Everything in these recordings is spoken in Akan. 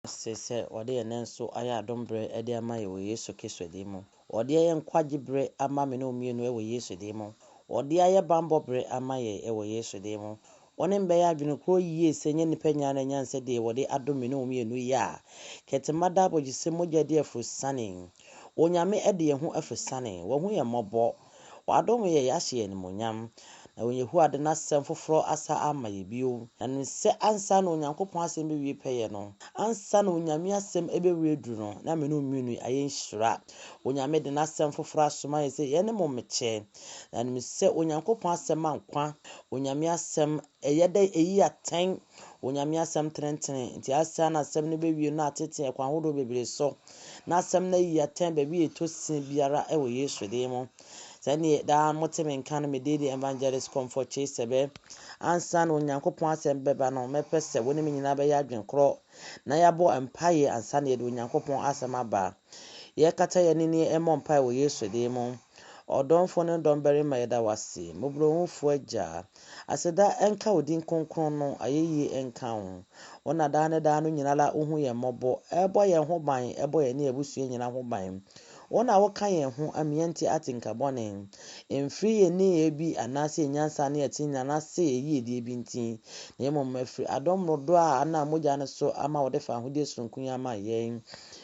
Ase sɛ ɔde yɛn nan nso ayɛ adom berɛ de ama yɛn wɔ Yesu Kristo din mu. Ɔde ayɛ nkwagye berɛ ama me ne wo mmienu wɔ Yesu din mu. Ɔde ayɛ banbɔ berɛ ama yɛn wɔ Yesu din mu. Wo ne me bɛyɛ adwene korɔ yie sɛ ɛnyɛ nnipa nyinaa na anya nsɛ deɛ wɔde adom me ne wo mmienu yi a. Kɛtɛma da abɔgyesɛ mogya di afurusane. Onyame de yɛn ho afurusane. Wahu yɛn mmɔbɔ. Wadom yɛn, yɛahyɛ yɛn animuonyam. Na Yehowa de n'asɛm foforɔ asa ama yɛn bio. Na nim sɛ ansa na Onyankopɔn asɛm bɛwie pɛyɛ no, ansa na Onyame asɛm bɛwie duru no, na me ne wo mmienu ayɛ nhyira. Onyame de n'asɛm foforɔ asoma yɛn sɛ yɛne mo mmekyɛ. Na nim sɛ Onyankopɔn asɛm ma nkwa. Onyame asɛm ɛyɛ dɛ ɛyi atɛn. Onyame asɛm tenetene. Nti ansa na asɛm no bɛwie no na atete ɛkwan ahodoɔ bebree so. Na asɛm no ayi atɛn baabi a ɛtɔ sin biara wɔ Yesu din mu. Sɛdeɛ daa mote me nka no, me din de Evangelist Comfort Kyei-Sɛbɛ. Ansa na Onyankopɔn asɛm bɛba no, mɛpɛ sɛ wo ne me nyinaa bɛyɛ adwene korɔ na yɛabɔ mpaeɛ ansa na yɛde Onyankopɔn asɛm aba. Yɛkata yɛn ani mmɔ mpaeɛ wɔ Yesu din mu. Ɔdomfo ne dɔmbarima yɛda wo ase, mmɔborɔhufo Agya. Aseda nka wo din kronkron no, ayɛyie nka wo. Wo na daa ne daa no nyinara wohu yɛn mmɔbɔ, bɔ yɛn ho ban, bɔ yɛne yɛn abusua nyinaa ho ban. Wo na woka yɛn ho ama yɛnte atenka bɔne, ɛmfiri yɛn nneyɛɛ bi anaasɛ yɛn nyansa ne yɛn tenenee anaasɛ yɛn yiedie bi nti, na mmom ɛfiri adom mmorodoɔ a anam mogya no so ama wode fawohodie sononko yi ama yɛn.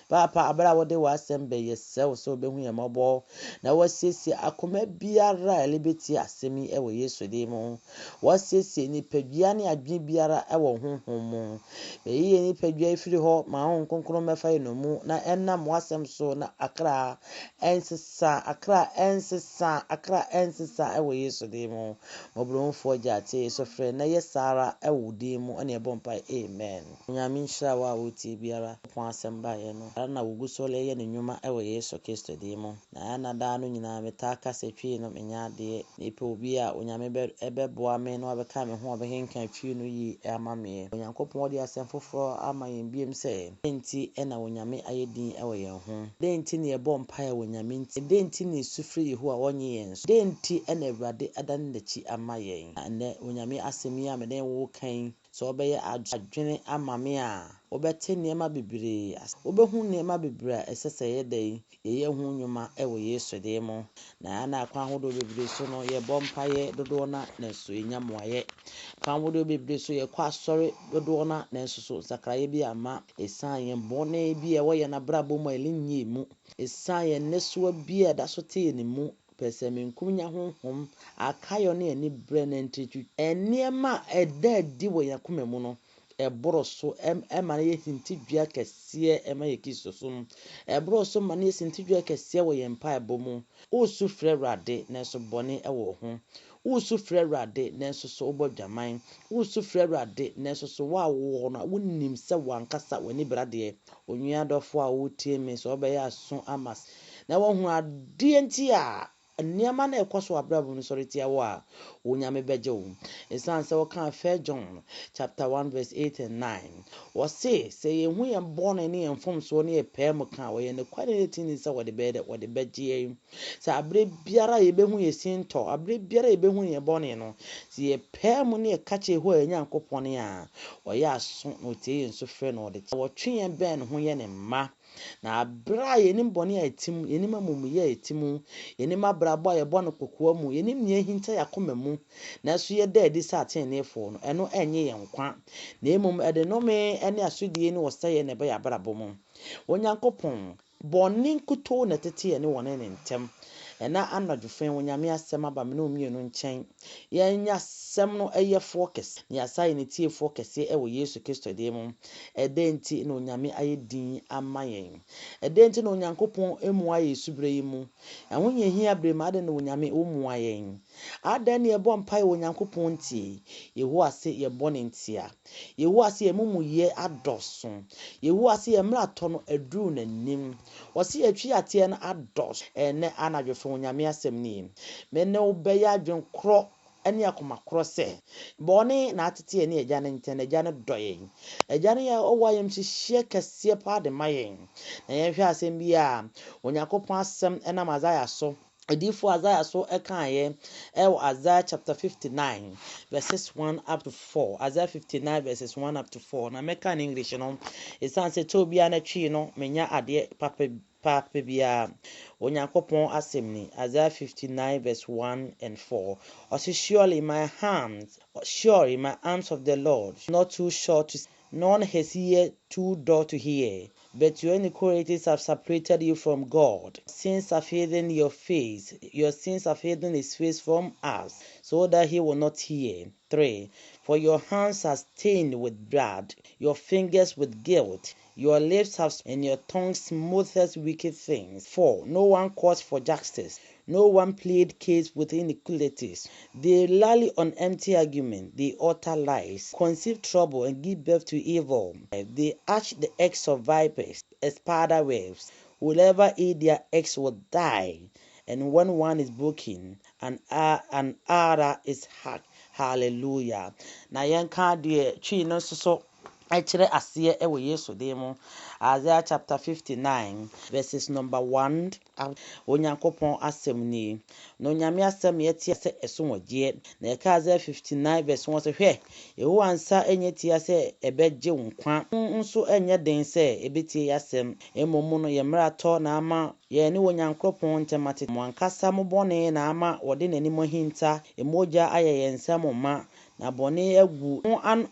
Paapa, bere a wode w'asɛm bɛ, yɛsrɛ wo sɛ wubehu yɛn mmɔbɔ na woasiesie akoma biara a ɛrebetie asɛm yi wɔ Yesu din mu. Woasiesie nipadua ne adwene biara wɔ honhom mu. Beyi yɛn nipadua yi firi hɔ ma Honhom Kronkron mmɛfa yɛn nnommum na ɛnam w'asɛm so na akra ɛnsesa, akra ɛnsesa, akra ɛnsesa wɔ Yesu din mu. Mmɔborɔhunufoɔ Agya, tie yɛn sufrɛ na yɛ saa ara wɔ wo din mu na yɛbɔ mpae. Amen. Onyame nhyira wo a wotie biara. Nyankopɔn asɛm baeɛ no, saa ara na wɔgu so reyɛ ne nnwuma wɔ Yesu Kristo din mu. Na na daa no nyinaa metaa ka sɛ Twi no menyɛ adeɛ. Mepɛ obi a Onyame bɛ bɛboa me na wabɛka me ho a ɔbɛkenkan Twi no yie ama meɛ. Onyankopɔn de asɛm foforɔ ama yɛn biom sɛ, Dɛn nti na Onyame ayɛ din wɔ yɛn ho? Dɛn nti na yɛbɔ mpaeɛ wɔ Onyame nti? Dɛn nti na yɛsu frɛ Yehowa a ɔnnye yɛn so? Dɛn nti na Awurade adane n'akyi ama yɛn? Na ɛnnɛ Onyame asɛm yi a mene wo reka yi, Sɛ wobɛyɛ adwene ama me a, wobɛte nneɛma bebree ase. Wobɛhu nneɛma bebree a ɛsɛ sɛ yɛyɛ dɛn? Yɛyɛ ho nnwuma wɔ Yesu din mu. Na na akwan ahodoɔ bebree so no, yɛbɔ mpaeɛ dodoɔ no ara nanso yɛnnya mmuaeɛ. Kwan ahodoɔ bebree so yɛkɔ asɔre dodoɔ no ara nanso so nsakraeɛ bi amma. Ɛsiane yɛn bɔne bi a ɛwɔ yɛn abrabɔ mu a yɛrenyɛ mu, ɛsiane yɛn nnesoa bi a ɛda so te yɛn mu, Pɛsɛmenkominya honhom, akayɔ ne anibrɛ, nantitwitwi, nneɛma a ɛda adi wɔ yɛn akoma mu no, ɛboro so ma no yɛ hintidua kɛseɛ ma yɛn Kristosom. Ɛboro so ma no yɛ hintidua kɛseɛ wɔ yɛn mpaebɔ mu. Woresu frɛ Awurade, nanso bɔne wɔ wo ho. Woresu frɛ Awurade, nanso so wobɔ adwaman. Woresu frɛ Awurade, nanso so wo a wowɔ hɔ no, wonim sɛ w'ankasa w'ani bere adeɛ. Onua dɔfo a woretie me, sɛ wobɛyɛ aso ama na woahunu adeɛ nti a nneɛma no a ɛkɔ so wɔ abrabɔ mu no sɔre tia wo a, wo Nyame bɛgye wo. Ɛsiane sɛ wɔkaa 1 John chapter 1 verse 8 and 9, wɔse sɛ yɛhu yɛn bɔne ne yɛn mfomsoɔ ne yɛpae mu ka a, ɔyɛ nokware ne tini sɛ wɔde bɛyɛ dɛ, wɔde bɛgye yɛn. Sɛ aberɛ biara a yɛbɛhu yɛn sintɔ, aberɛ biara a yɛbɛhu yɛn bɔne no, sɛ yɛpae mu ne yɛka kyerɛ Yehowa yɛn Nyankopɔn a, ɔyɛ aso na ɔtie yɛn sufrɛ na ɔde kyɛ. Wɔtwe yɛn bɛn ne ho yɛ ne mma. Na berɛ a yɛnim bɔne a ɛte mu, yɛnim amumuyɛ a ɛte mu, yɛnim abrabɔ a yɛbɔ no kokoa mu, yɛnim nea ahinta yɛn akoma mu, nanso yɛda adi sɛ ateneneefoɔ no, ɛno ɛnnye yɛn nkwa, na mmom ɛde nnome ne asodie ne ɔsɛeɛ na ɛba yɛn abrabɔ mu. Onyankopɔn, Bɔne nkutoo na ɛtete yɛne wɔne ne ntam. Ɛnnɛ anadwo fa yi, Onyame asɛm aba me ne wo mmienu nkyɛn. Yɛnyɛ asɛm no yɛfoɔ kɛse, na yɛasan ayɛ ne tiefoɔ kɛseɛ wɔ Yesu Kristo din mu. Ɛdɛn nti na Onyame ayɛ din ama yɛn? Ɛdɛn nti na Onyankopɔn mmua yɛn suberɛ yi mu? Ahohiahia berɛ mu, adɛn na Onyame wommua yɛn? Adɛn na yɛbɔ mpaeɛ wɔ Onyankopɔn ntie? Yehowa se yɛn bɔne ntia. Yehowa se yɛn amumuyɛ adɔso. Yehowa se yɛn mmeratɔ no aduru n'anim. Ɔse yɛn tweateɛ no adɔso. Ɛnnɛ anadwo fa Onyame asɛm no yi. Me ne wo bɛyɛ adwene korɔ ne akoma korɔ sɛ, bɔne na atete yɛne Agya no ntam. Agya no dɔ yɛn. Agya no yɛ ɔwɔ ayamhyehyeɛ kɛseɛ paa de ma yɛn. Na yɛnhwɛ asɛm bi a Onyankopɔn asɛm nam Isaiah so. Odiyifoɔ Isaiah so kaeɛ wɔ Isaiah chapter 59 verses 1 up to 4. Isaiah 59 verses 1 up to 4. Na mɛka ne English no, ɛsiane sɛ tɛ obiara no twi no, menya adeɛ papa papa biara. Onyankopɔn asɛm ni. Isaiah 59 verse 1 and 4. Ɔse, surely my hands, surely my arms of the Lord, not too short to none his ear too dull to hear. But your iniquities have separated you from God. Sins have hidden your face. Your sins have hidden his face from us, so that he will not hear. 3. For your hands are stained with blood, your fingers with guilt. Your lips have and your tongue smoothest wicked things. 4. No one calls for justice. No one plead case with iniquities. They rally on empty argument. They utter lies, conceive trouble, and give birth to evil. They hatch the eggs of vipers, spider webs. Whoever eat their eggs will die. And when one is broken, an, an other is hacked. Hallelujah. Na yɛnka deɛ twi no nso so ɛkyerɛ aseɛ ɛwɔ Yesu din mu. Isaiah chapter 59 verses number 1. Onyankopɔn asɛm nie. Na Onyame asɛm yɛte sɛ ɛso wɔgyeɛ. Na yɛka Isaiah 59 verse 1 sɛ, hwɛ, Yehowa nsa nyɛ tia sɛ ɛbɛgye wo nkwa, nso nyɛ den sɛ ɛbɛtie yɛasɛm. Mmom no, yɛn mmeratɔ na ama yɛn ne Onyankopɔn ntam ate. Mo ankasa mo bɔne na ama wɔde n'anim ahinta. Mogya ayɛ yɛn nsam ma. Na bɔne agu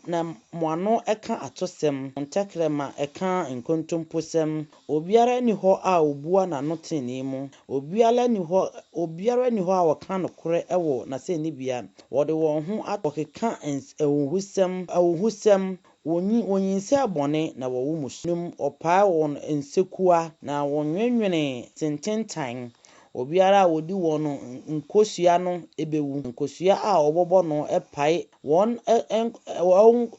na mo ano ka atosɛm, mo ntɛkrɛma ka nkontomposɛm. Obiara nni hɔ a obua n'ano tenenee mu. Obiara nni hɔ obiara nni hɔ a ɔka nokorɛ wɔ n'asɛnnibea. Wɔde wɔn ho wɔkeka ahuhusɛm ahuhusɛm. Wɔnyinsɛn bɔne na wɔwo mmusu. Wɔpae wɔn nsekua na wɔnwenwene sententan. Obiara a odi wɔn nkosua no bɛwu. Nkosua a wɔbɛbɔ no pae wɔn wɔn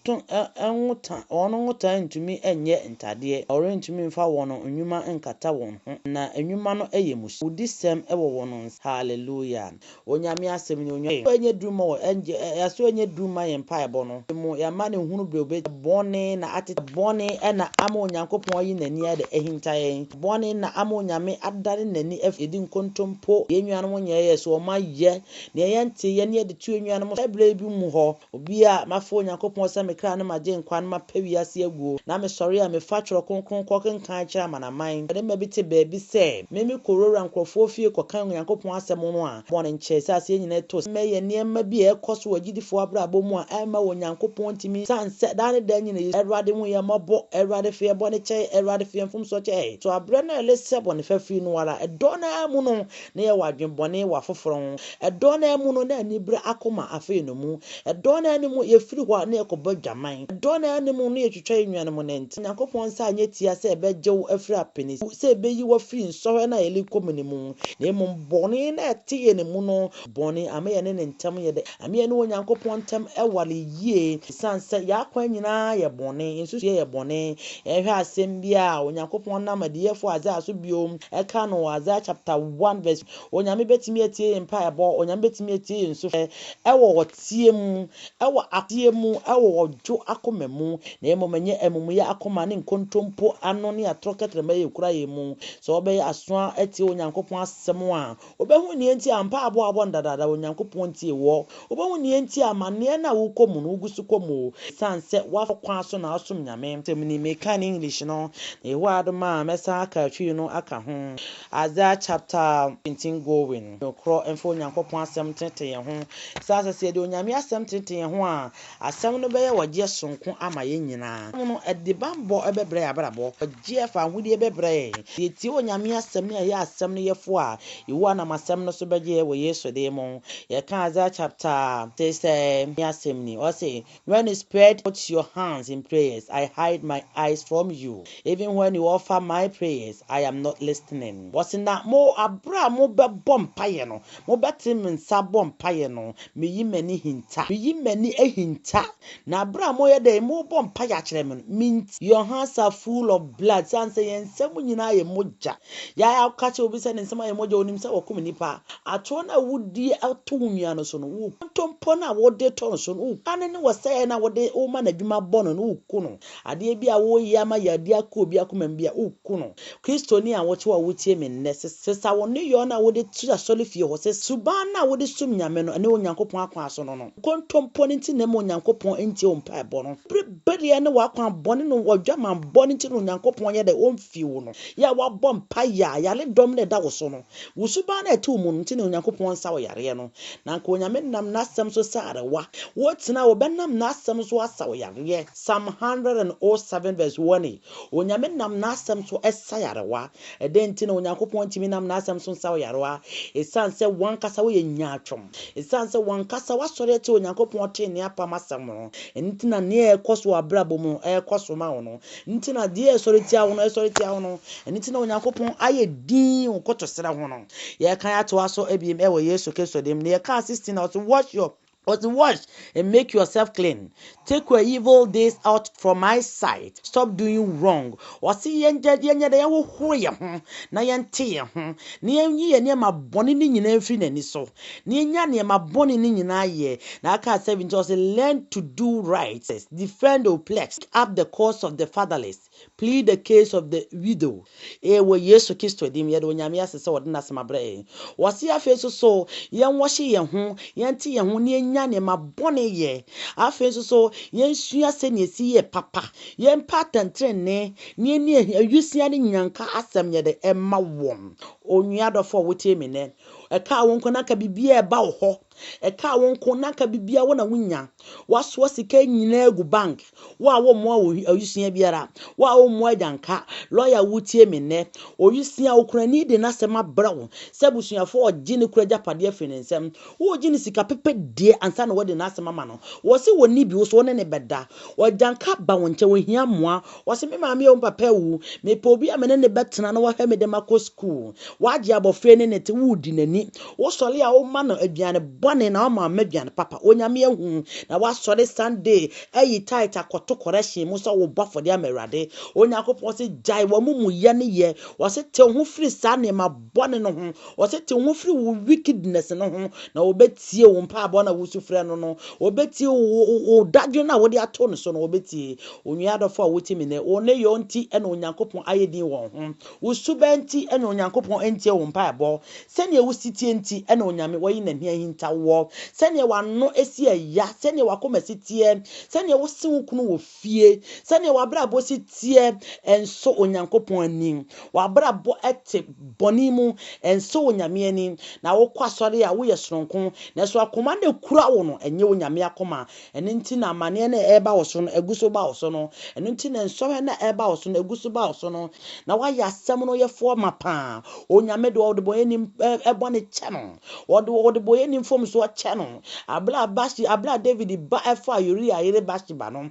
nwota ntumi nyɛ ntadeɛ. Wɔrentumi mfa wɔn nnwuma nkata wɔn ho. Na nnwuma no yɛ mmusu. Awudisɛm wɔ wɔn nsa. Hallelujah. Onyame asɛm ni onyame ɛnyɛ duru ma wɔ ɛngye ɛso ɛnyɛ duru ma yɛn mpaebɔ no. Mu yɛama ne hunu bere obe bɔne na ate bɔne ɛna ama Onyankopɔn ayi n'ani ɛde ahinta yɛn. Bɔne na ama Onyame adane n'ani afi yɛdi nkontompo. Yɛn nuanom nyɛ yɛ so ɔma yɛ nea yɛnte yɛ ne yɛde tu yɛn nuanom ɛberɛ bi mu hɔ. Obi a mafa Onyankopɔn sɛ me kra ne magye nkwa no mapɛ wiase aguo na mesɔre a mefa twerɛ kronkron kɔ kenkan kyerɛ amanaman. Barima bi te baabi sɛ meme kɔwurawura nkurɔfoɔ fie kɔka Onyankopɔn asɛm no a bɔne nkyɛ sɛ aseɛ nyinaa to mɛyɛ nneɛma bi a ɛkɔ so wɔ agyidifoɔ abrabɔ mu a ɛmma Onyankopɔn ntumi san sɛ daa ne daa nyina yi Awurade hu yɛn mmɔbɔ, Awurade fa yɛn bɔne kyɛ, Awurade fa yɛn mfomsoɔ kyɛ. So aberɛ no a ɛresɛ bɔne fafiri no ara, ɛdɔ no ara mu no na yɛwɔ adwenbɔne wɔ afoforɔ ho. Ɛdɔ no ara mu no na anibere akoma afei no mu. Ɛdɔ no ara mu yɛfiri hɔ a na yɛkɔbɔ dwaman. Ɛdɔ no ara mu no yɛtwitwa yɛn nuanom no nti. Onyankopɔn nsa anyɛ tia sɛ ɛbɛgye wo afiri apini, sɛ ɛbɛyi wo afiri nsɔhwɛ no a yɛrekɔ mu no mu. Na mmom bɔne na ɛte yɛn mu no, bɔne ama yɛne ne ntam yɛ dɛ, ama yɛne Onyankopɔn ntam ɛware yie. Esiane sɛ yɛn akwan nyinaa yɛ bɔne, yɛn nsusuiɛ yɛ bɔne. Yɛhwɛ asɛm bi a Onyankopɔn nam adiyɛfoɔ Isaiah so bio ɛka no wɔ Isaiah chapter 1 verse. Onyame bɛtumi atie yɛn mpaebɔ, Onyame bɛtumi atie yɛn sufrɛ ɛwɔ ɔteɛ mu, ɛwɔ ateɛ mu, ɛwɔ ɔdwo akoma mu. Na mmom ɛnyɛ amumuyɛ akoma ne nkontompo ano ne atorɔ kɛtrɛma yɛ kura yɛn mu. Sɛ wɔbɛyɛ aso atie Onyankopɔn asɛm a, wobɛhu nea nti a mpaebɔ a wɔbɔ no dadaada Onyankopɔn tie wɔ. Wobɛhu nea nti a amanneɛ no a wokɔ mu no wogu so kɔ mu. Esiane sɛ woafa kwan so na asom Nyame. Sɛm ni meka ne English no, na Yehowa adom a mɛsan aka Twi no aka ho. Isaiah chapter 19 going. Nokorɔ mfa Onyankopɔn asɛm tenetene yɛn ho. Saa sɛ yɛde Onyame asɛm tenetene yɛn ho a, asɛm no bɛyɛ wɔgyeɛ sonko ama yɛn nyinaa. No ɛde bambɔ ɛbɛbrɛ yɛn abrabɔ. Ɔgyeɛ fa ahodie bɛbrɛ yɛn. Yɛtie Onyame asɛm ne ɛyɛ asɛm no yɛfo a, Yehowa nam asɛm no so bɛgye yɛn wɔ Yesu din mu. Yɛka Isaiah chapter 6 sɛ asɛm ni. Ɔse, when you spread out your hands in prayers, I hide my eyes from you. Even when you offer my prayers, I am not listening. Wɔse na mo abere a mobɛbɔ mpaeɛ no, mobɛte me nsa bɔ mpaeɛ no, meyi m'ani hinta. Meyi m'ani ahinta. Na abere a moyɛ dɛ mobɔ mpaeɛ akyerɛ me no, minti. Your hands are full of blood. San sɛ yɛn nsɛm nyinaa yɛ mogya. Yɛa ka kyerɛ obi sɛ ne nsɛm ayɛ mogya, onim sɛ wɔkum nipa. Atoɔ no a wodie ato wo nua no so no, wo ntompo no a wode tɔ no so no, wo ane ne wɔsɛeɛ no a wode woma n'adwuma bɔ no no, woku no. Adeɛ bi a woyɛ ama yɛde akɔ obi akoma mu bi a, woku no. Kristoni a wote hɔ a wotie me nnɛ, sesa wo wo nneyɔɔ no a wode te asɔre fie hɔ, sɛ suban no a wode som Nyame no, ɛne Onyankopɔn akwan so no no. Nkontompo no nti na ɛma Onyankopɔn ntie wo mpaebɔ no. Bere bereɛ ne w'akwan bɔne ne w'adwamanbɔ no nti na Onyankopɔn yɛ dɛ ɔmfii wo no. Yɛ a woabɔ mpaeɛ a yare dɔm no ɛda wo so no, wo suban no a ɛte wo mu no nti na Onyankopɔn nsa wo yareɛ no. Na anka Onyame nam n'asɛm so sa arewa. Wotena a wɔbɛnam n'asɛm so asa wo yareɛ. Psalm 107 verse 1 Onyame nam n'asɛm so sa yarewa. Ɛdɛn nti na Onyankopɔn ntumi nam n'asɛm so nsa wo yarewa? Esiane sɛ w'ankasa woyɛ nyaatwom. Esiane sɛ w'ankasa woasɔre atia Onyankopɔn trenee apam asɛm no, ɛno nti na nea ɛrekɔ so wɔ w'abrabɔ mu no ɛrekɔ so ma wo no. Ɛno nti na deɛ ɛresɔre tia wo no ɛresɔre tia wo no. Ɛno nti na Onyankopɔn ayɛ dinn wo nkotosrɛ ho no. Yɛrekan atoa so abiem ɛwɔ Yesu Kristo din mu. Na yɛkaa 16 na ɔse wash your ɔse wash and make yourself clean. Take your evil deeds out from my sight. Stop doing wrong. Ɔse yɛnyɛ yɛnyɛ dɛ yɛnhohoro yɛn ho na yɛnte yɛn ho na yɛnyi yɛn nneɛma bɔne no nyinaa mfiri n'ani so na yɛnya nneɛma bɔne no nyinaa yɛ. Na aka 17 ɔse learn to do right. Defend the oppressed. Up the cause of the fatherless. Plead the case of the widow. Ɛwɔ Yesu Kristo dim yɛde Onyame ase sɛ wɔde n'asɛm abrɛ yɛn. Wɔse afei nso so yɛnwɔhye yɛn ho, yɛnte yɛn ho na yɛnya nneɛma bɔne yɛ. Afei nso so yɛnsua sɛnea esi yɛ papa. Yɛmpa atɛntenenee na yɛni awisia ne nyanka asɛm yɛde ɛma wɔn. Onua dɔfo a wotie me nnɛ, ɛka wo nko na nka biribiara ɛba wo hɔ. Ɛka wo nko na nka biribiara wo na wonya. Wasoa sika nyinaa gu bank. Wo a wommoa awisia biara, wo a wommoa agyanka, lɔya wotie me nnɛ. Owisia okurani de n'asɛm abrɛ wo sɛ abusuafoɔ ɔgye ne kura agyapadeɛ afiri ne nsam. Wogye ne sika pepɛ deɛ ansa na wɔde n'asɛm ama no. Wɔse wɔnni bi wo so wo ne ne bɛda. Ɔgyanka ba wo nkyɛn ohia mmoa. Wɔse me maame yɛ wo papa awu. Mepɛ obi a me ne ne bɛtena na wahwɛ me de makɔ school. Wagye abɔfra ne ne te wodi n'ani. Wosɔre a woma no aduane bɔne na wama ama aduane papa. Onyame ahu na wasɔre Sunday ayi tithe akɔto collection mu sɛ wobɔ afɔdeɛ ama Awurade. Onyankopɔn se gyae wɔn mumuyɛ ne yɛ. Wɔse te wo ho firi saa nneɛma bɔne no ho. Wɔse te wo ho firi wo wickedness no ho na wɔbɛtie wo mpaebɔ na wosu frɛ no no. Wɔbɛtie wo dadwene a wode ato no so no wɔbɛtie. Onua adɔfo a wotie me nnɛ, wo ne yɛ nti ɛna Onyankopɔn ayɛ din wɔn ho. Wo suban nti ɛna Onyankopɔn ntie wo mpaebɔ. Sɛnea wosi tie nti ɛna Onyame wɔyi n'ani ahinta wɔ. Sɛnea w'ano esi ɛya, sɛnea w'akoma si teɛ, sɛnea wosi wo kunu wɔ fie, sɛnea w'abrabɔ si teɛ, ɛnso Onyankopɔn anim. W'abrabɔ ɛte bɔne mu, ɛnso Onyame anim. Na wokɔ asɔre a woyɛ soronko, nanso akoma no ekura wo no, ɛnyɛ Onyame akoma. Ɛno nti na amanneɛ no a ɛreba wo so no, egu so ba wo so no. Ɛno nti na nsɔhwɛ no a ɛreba wo so no, egu so ba wo so no. Na wayɛ asɛm no yɛfoɔ ma paa. Onyame de ɔde bɔnyɛni ɛbɔ ne kyɛ no. Ɔde bɔnyɛni mfomsoɔ kyɛ no. Abla Bashi, abla David ba ɛfa Uriah yere Bathsheba no,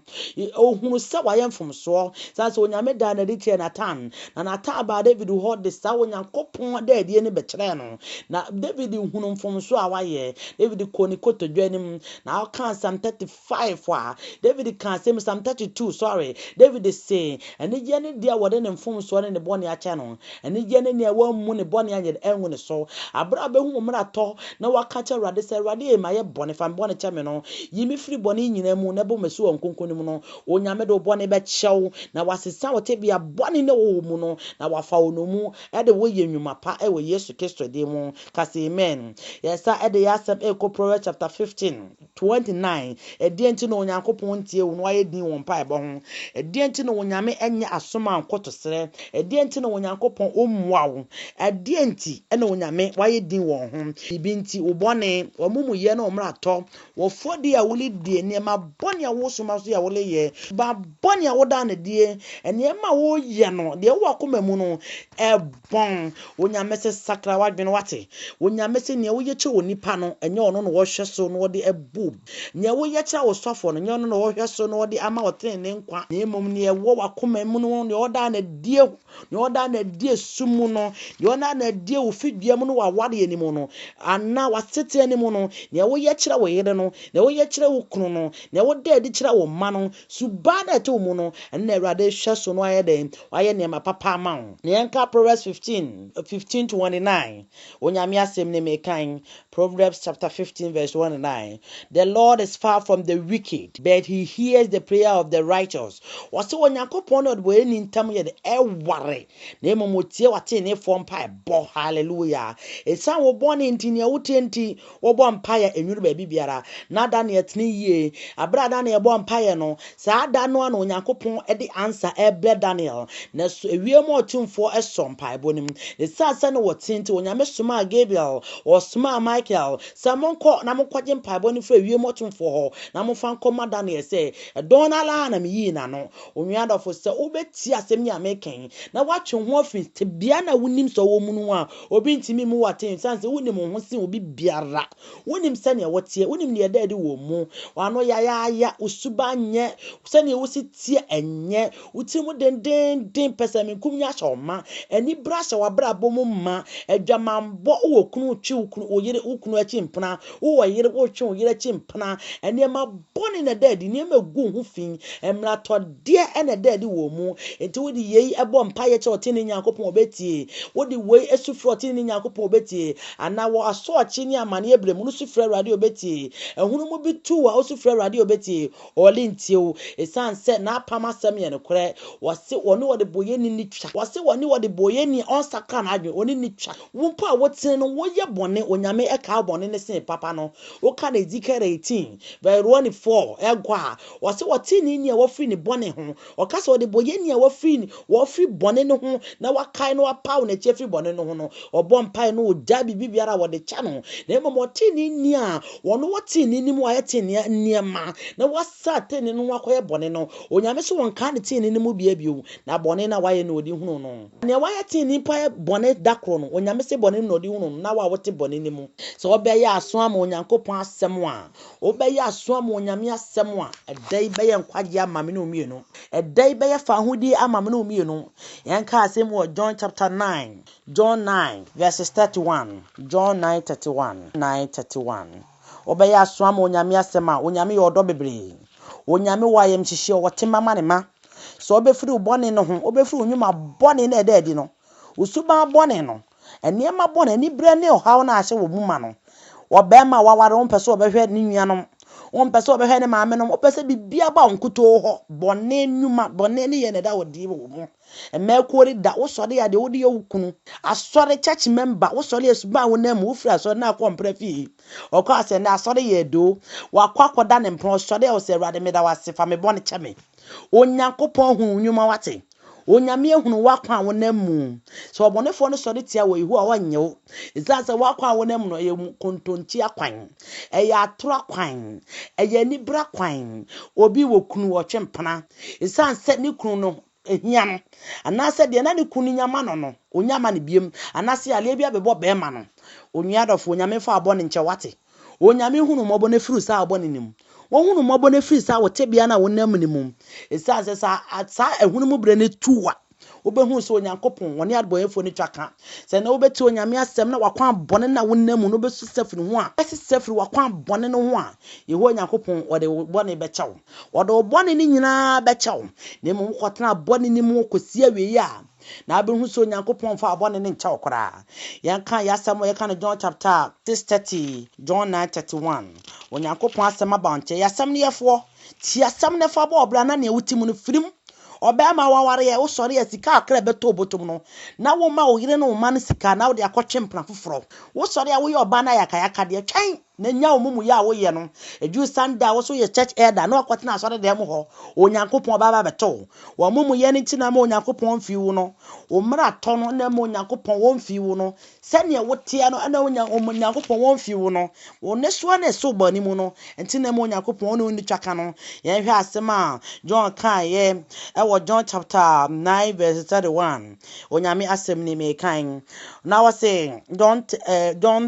ohunu sɛ wayɛ mfomsoɔ. San sɛ Onyame daa n'adi kyerɛ Natan. Na Natan baa David hɔ de saa Onyankopɔn da adie no bɛkyerɛɛ no. Na David hunu mfomsoɔ a wayɛ. David kɔɔ ne kotodwe anim. Na ɔkaa Psalm 35 a, David kaa asɛm Psalm 32, sorry. David se, anigyeɛ ne deɛ wɔde ne mfomsoɔ ne ne bɔne akyɛ no. Anigyeɛ ne nea wɔammu ne bɔne anyɛ angu ne so. Abere a bɛhu wo mmeratɔ na waka kyerɛ Awurade sɛ, Awurade yɛ ma yɛ bɔne, fa me bɔne kyɛ me no. Yi me firi bɔne nyinaa mu na bɔ me so wɔ nkonko no mu no. Onyame de wo bɔne bɛkyɛ wo na wasesa wo tebea bɔne ne wɔ mu no na wafa wo no mu ɛde wo yɛ nnwuma pa ɛwɔ Yesu Kristo din mu. Kasa amen. Yɛsa ɛde yɛ asɛm ɛkɔ Proverbs chapter 15 29. Ɛdeɛ nti na Onyankopɔn ntie wo na wayɛ din wɔ mpaebɔ ho. Ɛdeɛ nti na Onyame ɛnyɛ asom a nkotosrɛ. Ɛdeɛ nti na Onyankopɔn ɔmmua wo. Ɛdeɛ nti ɛna Onyame wayɛ din wɔ ho. Biribi nti wo bɔne, wɔn mumuyɛ na wɔn mmeratɔ, wɔfɔdeɛ a wɔle die, nneɛma bɔne a wosoma so yɛ wɔle yɛ, ba bɔne a woda ne die, nneɛma a wɔyɛ no, deɛ ɛwɔ akoma mu no, ɛbɔn. Onyame sɛ sakra w'adwene wate. Onyame sɛ nea woyɛ kyerɛ wɔ nipa no, ɛnyɛ ɔno na wɔhwɛ so na wɔde ɛbu. Nea woyɛ kyerɛ wo sɔfo no, ɛnyɛ ɔno na wɔhwɛ so na wɔde ama wo tenene nkwa. Na mmom nea ɛwɔ w'akoma mu no, nea ɔda n'adie, nea ɔda n'adie sum mu no, nea ɔda n'adie wo fidua mu no wɔ awareɛ no mu no, anaa w'aseteɛ no mu no, nea woyɛ kyerɛ wo yere no, nea woyɛ kyerɛ wo kunu no, nea woda adi kyerɛ wo mma no, suban na ɛte wo mu no, ɛno na Awurade hwɛ so no ayɛ dɛn? Wayɛ nneɛma papa ama wo. Na yɛnka Proverbs 15, 15 29. Onyame asɛm ne mekan. Proverbs chapter 15 verse 29. The Lord is far from the wicked, but he hears the prayer of the righteous. Wɔse Onyankopɔn ne ɔdebɔyɛni ntam yɛ de ɛware, na mmom otie w'ateneneefoɔ mpaebɔ. Hallelujah. Ɛsiane wo bɔne nti, nea wotie nti, wɔbɔ mpaeɛ ɛnwuru baabi biara. Na Daniel tene yie. Abere a Daniel bɔ mpaeɛ no, saa da no a na Onyankopɔn de ansa ɛbrɛ Daniel. Na so ewiem ɔtumfoɔ ɛsɔ mpaebɔ no mu. Ɛsiane sɛ no wɔte nti, Onyame somaa Gabriel, ɔsomaa Michael sɛ monkɔ na monkɔgye mpaebɔ no firi ewiem ɔtumfoɔ hɔ na momfa nkɔma Daniel sɛ ɛdɔn no ara na meyii n'ano. Onua dɔfo, sɛ wobɛtie asɛm yi a meka na woatwe ho afiri tebea na wonim sɛ ɔwɔ mu no a, obi ntumi mu wate, sane sɛ wonim wo ho sen obi biara. Wonim sɛnea wɔteɛ, wonim nea ɛda adi wɔ mu. Wano yayaaya, wo suba nyɛ sɛnea wosi tie ɛnyɛ, wo tiri mu dendenden, pɛ sɛ menkum nyɛ ahyɛ wo ma, ani bere ahyɛ w'abrabɔ mu ma, adwamanbɔ, wowɔ kunu twe wo kunu wo yere wo kunu akyi mpena, wowɔ yere wotwe wo yere akyi mpena, nneɛma bɔne na ɛda adi, nneɛma egu wo ho fi, mmeratɔdeɛ ɛna ɛda adi wɔ mu. Nti wode yei ɛbɔ mpaeɛ kyerɛ ɔte ne Nyankopɔn, ɔbɛtie. Wode wei esu frɛ ɔte ne Nyankopɔn, ɔbɛtie. Anaa wɔ asɔɔkye ne amanneɛ berɛ mu no, su frɛ Awurade, ɔbɛtie. Ɛhunu mu bi tu a wosu frɛ Awurade, ɔbɛtie. Ɔle ntie wo, ɛsiane sɛ n'apam asɛm yɛ nokorɛ. Wɔse wɔne wɔde bɔyɛni ni twa, wɔse wɔne wɔde bɔyɛni ɔnsakra n'adwene, ɔne ni twa. Wo mpo a wotene no, woyɛ bɔne, Onyame ɛka wo bɔne ne sen papa no. Woka no Ezekiel 18 verse 24 ɛkɔ a, wɔse wɔte ne ni a wɔfiri ne bɔne ho. Ɔka sɛ ɔde bɔyɛni a wɔfiri bɔne no ho na wakae no wapaw n'akyi afiri bɔne no ho no, ɔbɔ mpae no, ɔgya biribi biara a wɔde kyɛ no. Na mmom ɔte ne ni a wɔno wɔte ne nim a ayɛ te nneɛma na wasa te ne no ho akɔyɛ bɔne no, Onyame sɛ wɔnka ne te ne no mu bia bio, na bɔne na wayɛ no ɔde hunu no. Nea wayɛ te ne mpo ayɛ bɔne da koro no, Onyame sɛ bɔne no na ɔde hunu no. Na wa wote bɔne no mu sɛ wɔbɛyɛ aso ama Onyankopɔn asɛm a, wobɛyɛ aso ama Onyame asɛm a, ɛda yi bɛyɛ nkwagye ama me ne mmienu, ɛda yi bɛyɛ fahodie ama me ne mmienu. Yɛnka asɛm wɔ John chapter 9, John 9 verses 31, John 9 31, 9 31. Wobɛyɛ aso ama Onyame asɛm a, Onyame yɛ ɔdɔ bebree. Onyame wɔ ayamhyehyeɛ, ɔwɔ tema ma ne ma. Sɛ wobɛfiri wo bɔne no ho, wobɛfiri wo nnwuma bɔne na ɛda adi no, wo suban bɔne no, nneɛma bɔne, aniberɛ ne ɔhaw no ahyɛ wɔ mu ma no. Ɔbɛrima a waware, wompɛ sɛ ɔbɛhwɛ ne nuanom, wompɛ sɛ ɔbɛhwɛ ne maame nom, wopɛ sɛ biribiara ba wo nkutoo hɔ. Bɔne nnwuma bɔne ne yɛ na ɛda wɔ die wɔ mu. Mmɛɛkuo de da wosɔre a, deɛ wode yɛ wo kunu asɔre, church member, wosɔre a, suban a wonam mu, wofiri asɔre na akɔ mpra fie, ɔkɔ asɛ na asɔre yɛ do, wakɔ akɔda ne mpena. Ɔsɔre a, ɔsɛ, "Awurade, meda wase, fa me bɔne kyɛ me." Onyankopɔn hu nnwuma wate. Onyame ehunu w'akwan a wonam mu. Sɛ ɔbɔnefoɔ no sɔre tia wɔ Yehowa, ɔnyɛ wo, ɛsiane sɛ w'akwan a wonam mu no ɛyɛ kontonkyi akwan, ɛyɛ atoro akwan, ɛyɛ anibere akwan. Obi wɔ kunu, wɔtwe mpena, ɛsiane sɛ ne kunu no ehia no, anaasɛ deɛ na ne kunu no nyama no, onyama no biem, anaasɛ aleɛ bi abɛbɔ bɛrima no. Onua dɔfo, Onyame fa abɔ ne nkyɛ wate. Onyame hunu mmɔbɔ no firi saa abɔ ne nim. Wɔhunu mmɔbɔ no firi saa wɔte bea no a wonam ne mu, ɛsiane sɛ saa ɛhunu mu berɛ no tu a, wobɛhunu sɛ Onyankopɔn wɔne adebɔyɛfoɔ no twa ka. Sɛ na wobɛte Onyame asɛm na wakwan bɔne na wonam mu no, wobɛsesa firi ho a, ɛsesa firi wakwan bɔne no ho a, Yehowa Nyankopɔn wɔde wo bɔne bɛkyɛ wo, wɔde wo bɔne no nyinaa bɛkyɛ wo. Na mmom wokɔtena bɔne no mu kɔsi awiei a, na abɛhu sɛ Onyankopɔn fa bɔne no nkyɛ wo koraa. Yɛnka yɛasɛm a yɛka no John chapter 6:30, John 9:31. Onyankopɔn asɛm aba wo nkyɛn. Yɛasɛm no yɛfoɔ tie asɛm no fa bɔ ɔbra na nea wote mu no firim. Ɔbɛrima wawareɛ, wosɔre a, sika akra bɛtɔ obotom no na woma wo yere ne wo ma no sika na wode akɔtwe mpena foforɔ. Wosɔre a, woyɛ ɔbaa no ayakayaka deɛ, twɛn na nya wo mumu yɛ a woyɛ no. Ɛduru Sunday a, wo so yɛ church elder na wakɔtena asɔre dan mu hɔ. Onyankopɔn baba bɛtɔ wo wɔn mumu yɛ no nti na ma Onyankopɔn mfi wo no, wo mmara tɔ no na ma Onyankopɔn wɔn mfi wo no, sɛnea woteɛ no ɛna Onyankopɔn wɔn mfi wo no, wo ne soɔ na ɛso bɔ anim no nti na ma Onyankopɔn wɔne wo ni twa ka no. Yɛnhwɛ asɛm a John kaeɛ ɛwɔ John chapter 9 verse 31. Onyame asɛm ni mekan na wɔse John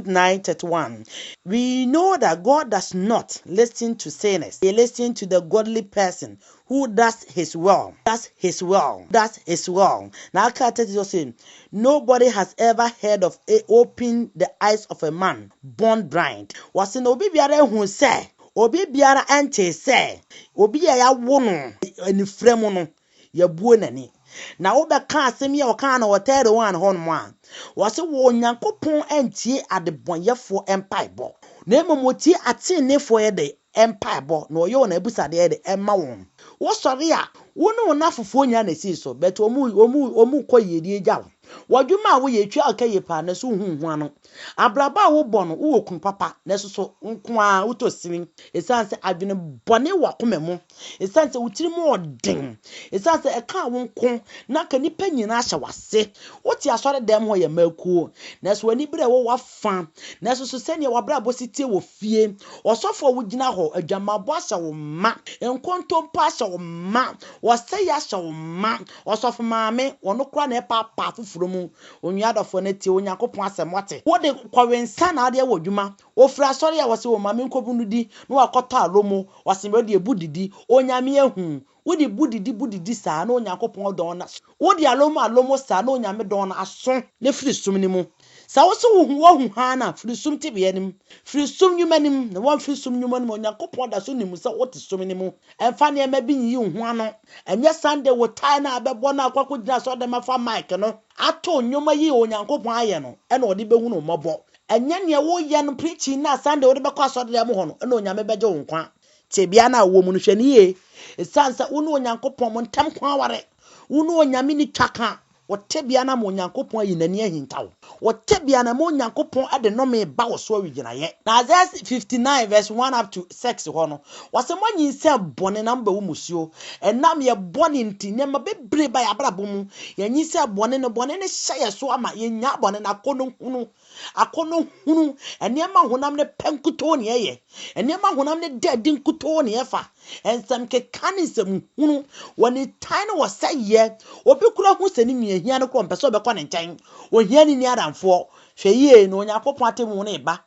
9:31, we We know that God does not listen to sinners. He listens to the godly person who does his will. Does his will. Does his will. Now, I can't tell you, nobody has ever heard of a open the eyes of a man born blind. Wɔsi na obi biara ehu sɛ obi biara ɛnte sɛ obi a yɛawo no anifrɛ mu no yɛbue n'ani. Na wobɛka asɛm yi a ɔkaa no wɔ 31 hɔnom a, wɔse wɔ Onyankopɔn antie adebɔnyɛfoɔ mpaebɔ, na mmom wɔtie ateneneefoɔ yɛ de mpaebɔ, na ɔyɛ wɔn abusadeɛ de ɛma wɔn. Wosɔre a, wo ne wo nafofoɔ nyinaa na esii so, but wɔn kɔ yiedie gya wo. W'adwuma a woyɛ etua ɔka yie paa, nanso wohu ho ano. Abrabɔ a wobɔ no, wowɔ kunu papa, nanso so nko ara wotɔ sini. Esiane sɛ adwene bɔne wɔ akoma mu, esiane sɛ wo tiri mu ɔden, esiane sɛ ɛka wo nko na anka nnipa nyinaa hyɛ w'ase. Wote asɔre dɛm hɔ yɛ mmakuo, nanso w'ani bere a ɛwɔ w'afa, nanso so sɛnea w'abrabɔ si tie wɔ fie. Ɔsɔfo a wogyina hɔ, adwamammɔ ahyɛ wo ma, nkontompo ahyɛ wo ma, wɔsɛe ahyɛ wo ma. Ɔsɔfo maame, ɔno koraa na ɛpaapaa afoforo mu. Onua dɔfo no tie Onyankopɔn asɛm wate. Wode kɔwensa na ade wɔ adwuma. Ofiri asɔre a wɔse wɔ maame nkɔbu no di na wakɔtɔ alomo. Wɔse wode ebu didi. Onyame ahu. Wode bu didi bu didi saa na Onyankopɔn dɔn no. Wode alomo alomo saa na Onyame dɔn no aso na firi sum no mu. Sɛ wo so wohu woahu hann a, firi sum tebea no mu. Firi sum nnwuma no mu, na woamfiri sum nnwuma no mu a, Onyankopɔn da so nim sɛ wote sum no mu. Mfa nneɛma bi nyiyi wo ho ano. Ɛnyɛ Sunday wo tie no a bɛbɔ no akɔ akɔgyina asɔrdan afa mic no ato nnwom ayi Onyankopɔn ayɛ no na ɔde bɛhunu wo mmɔbɔ. Ɛnyɛ nea woyɛ no preaching no a Sunday wode bɛkɔ asɔrdan mu hɔ no na Onyame bɛgye wo nkwa. Tebea no a wowɔ mu no, hwɛ no yie. Ɛsiane sɛ wo ne Onyankopɔn mo ntam kwan aware, wo ne Onyame ni twaka. Wo tebea no ama Onyankopɔn ayi n'ani ahinta wo. Wo tebea no ama Onyankopɔn de nnome ba wo so awigyinaeɛ. Na Isaiah 59 verse 1 up to 6 hɔ no, wɔsɛ moanyinsɛn bɔne na mobɛwo mmusuo. Ɛnam yɛ bɔne nti, nneɛma bebree ba yɛn abrabɔ mu. Yɛnyinsɛn bɔne no, bɔne no hyɛ yɛn so ama yɛnya bɔne no akɔnnɔ hunu. Akɔnnɔ hunu, nneɛma honam no pɛ nkutoo na yɛyɛ. Nneɛma honam no da adi nkutoo na yɛfa. Nsɛm keka ne nsɛm hunu, wɔ nitan ne wɔ sɛeɛ. Obi kura hu sɛ ne nua hia no korɔ, ɔmpɛ sɛ ɔbɛkɔ ne nkyɛn. Ohia ne ni adamfoɔ. Hwɛ yie na Onyankopɔn atemmu no reba.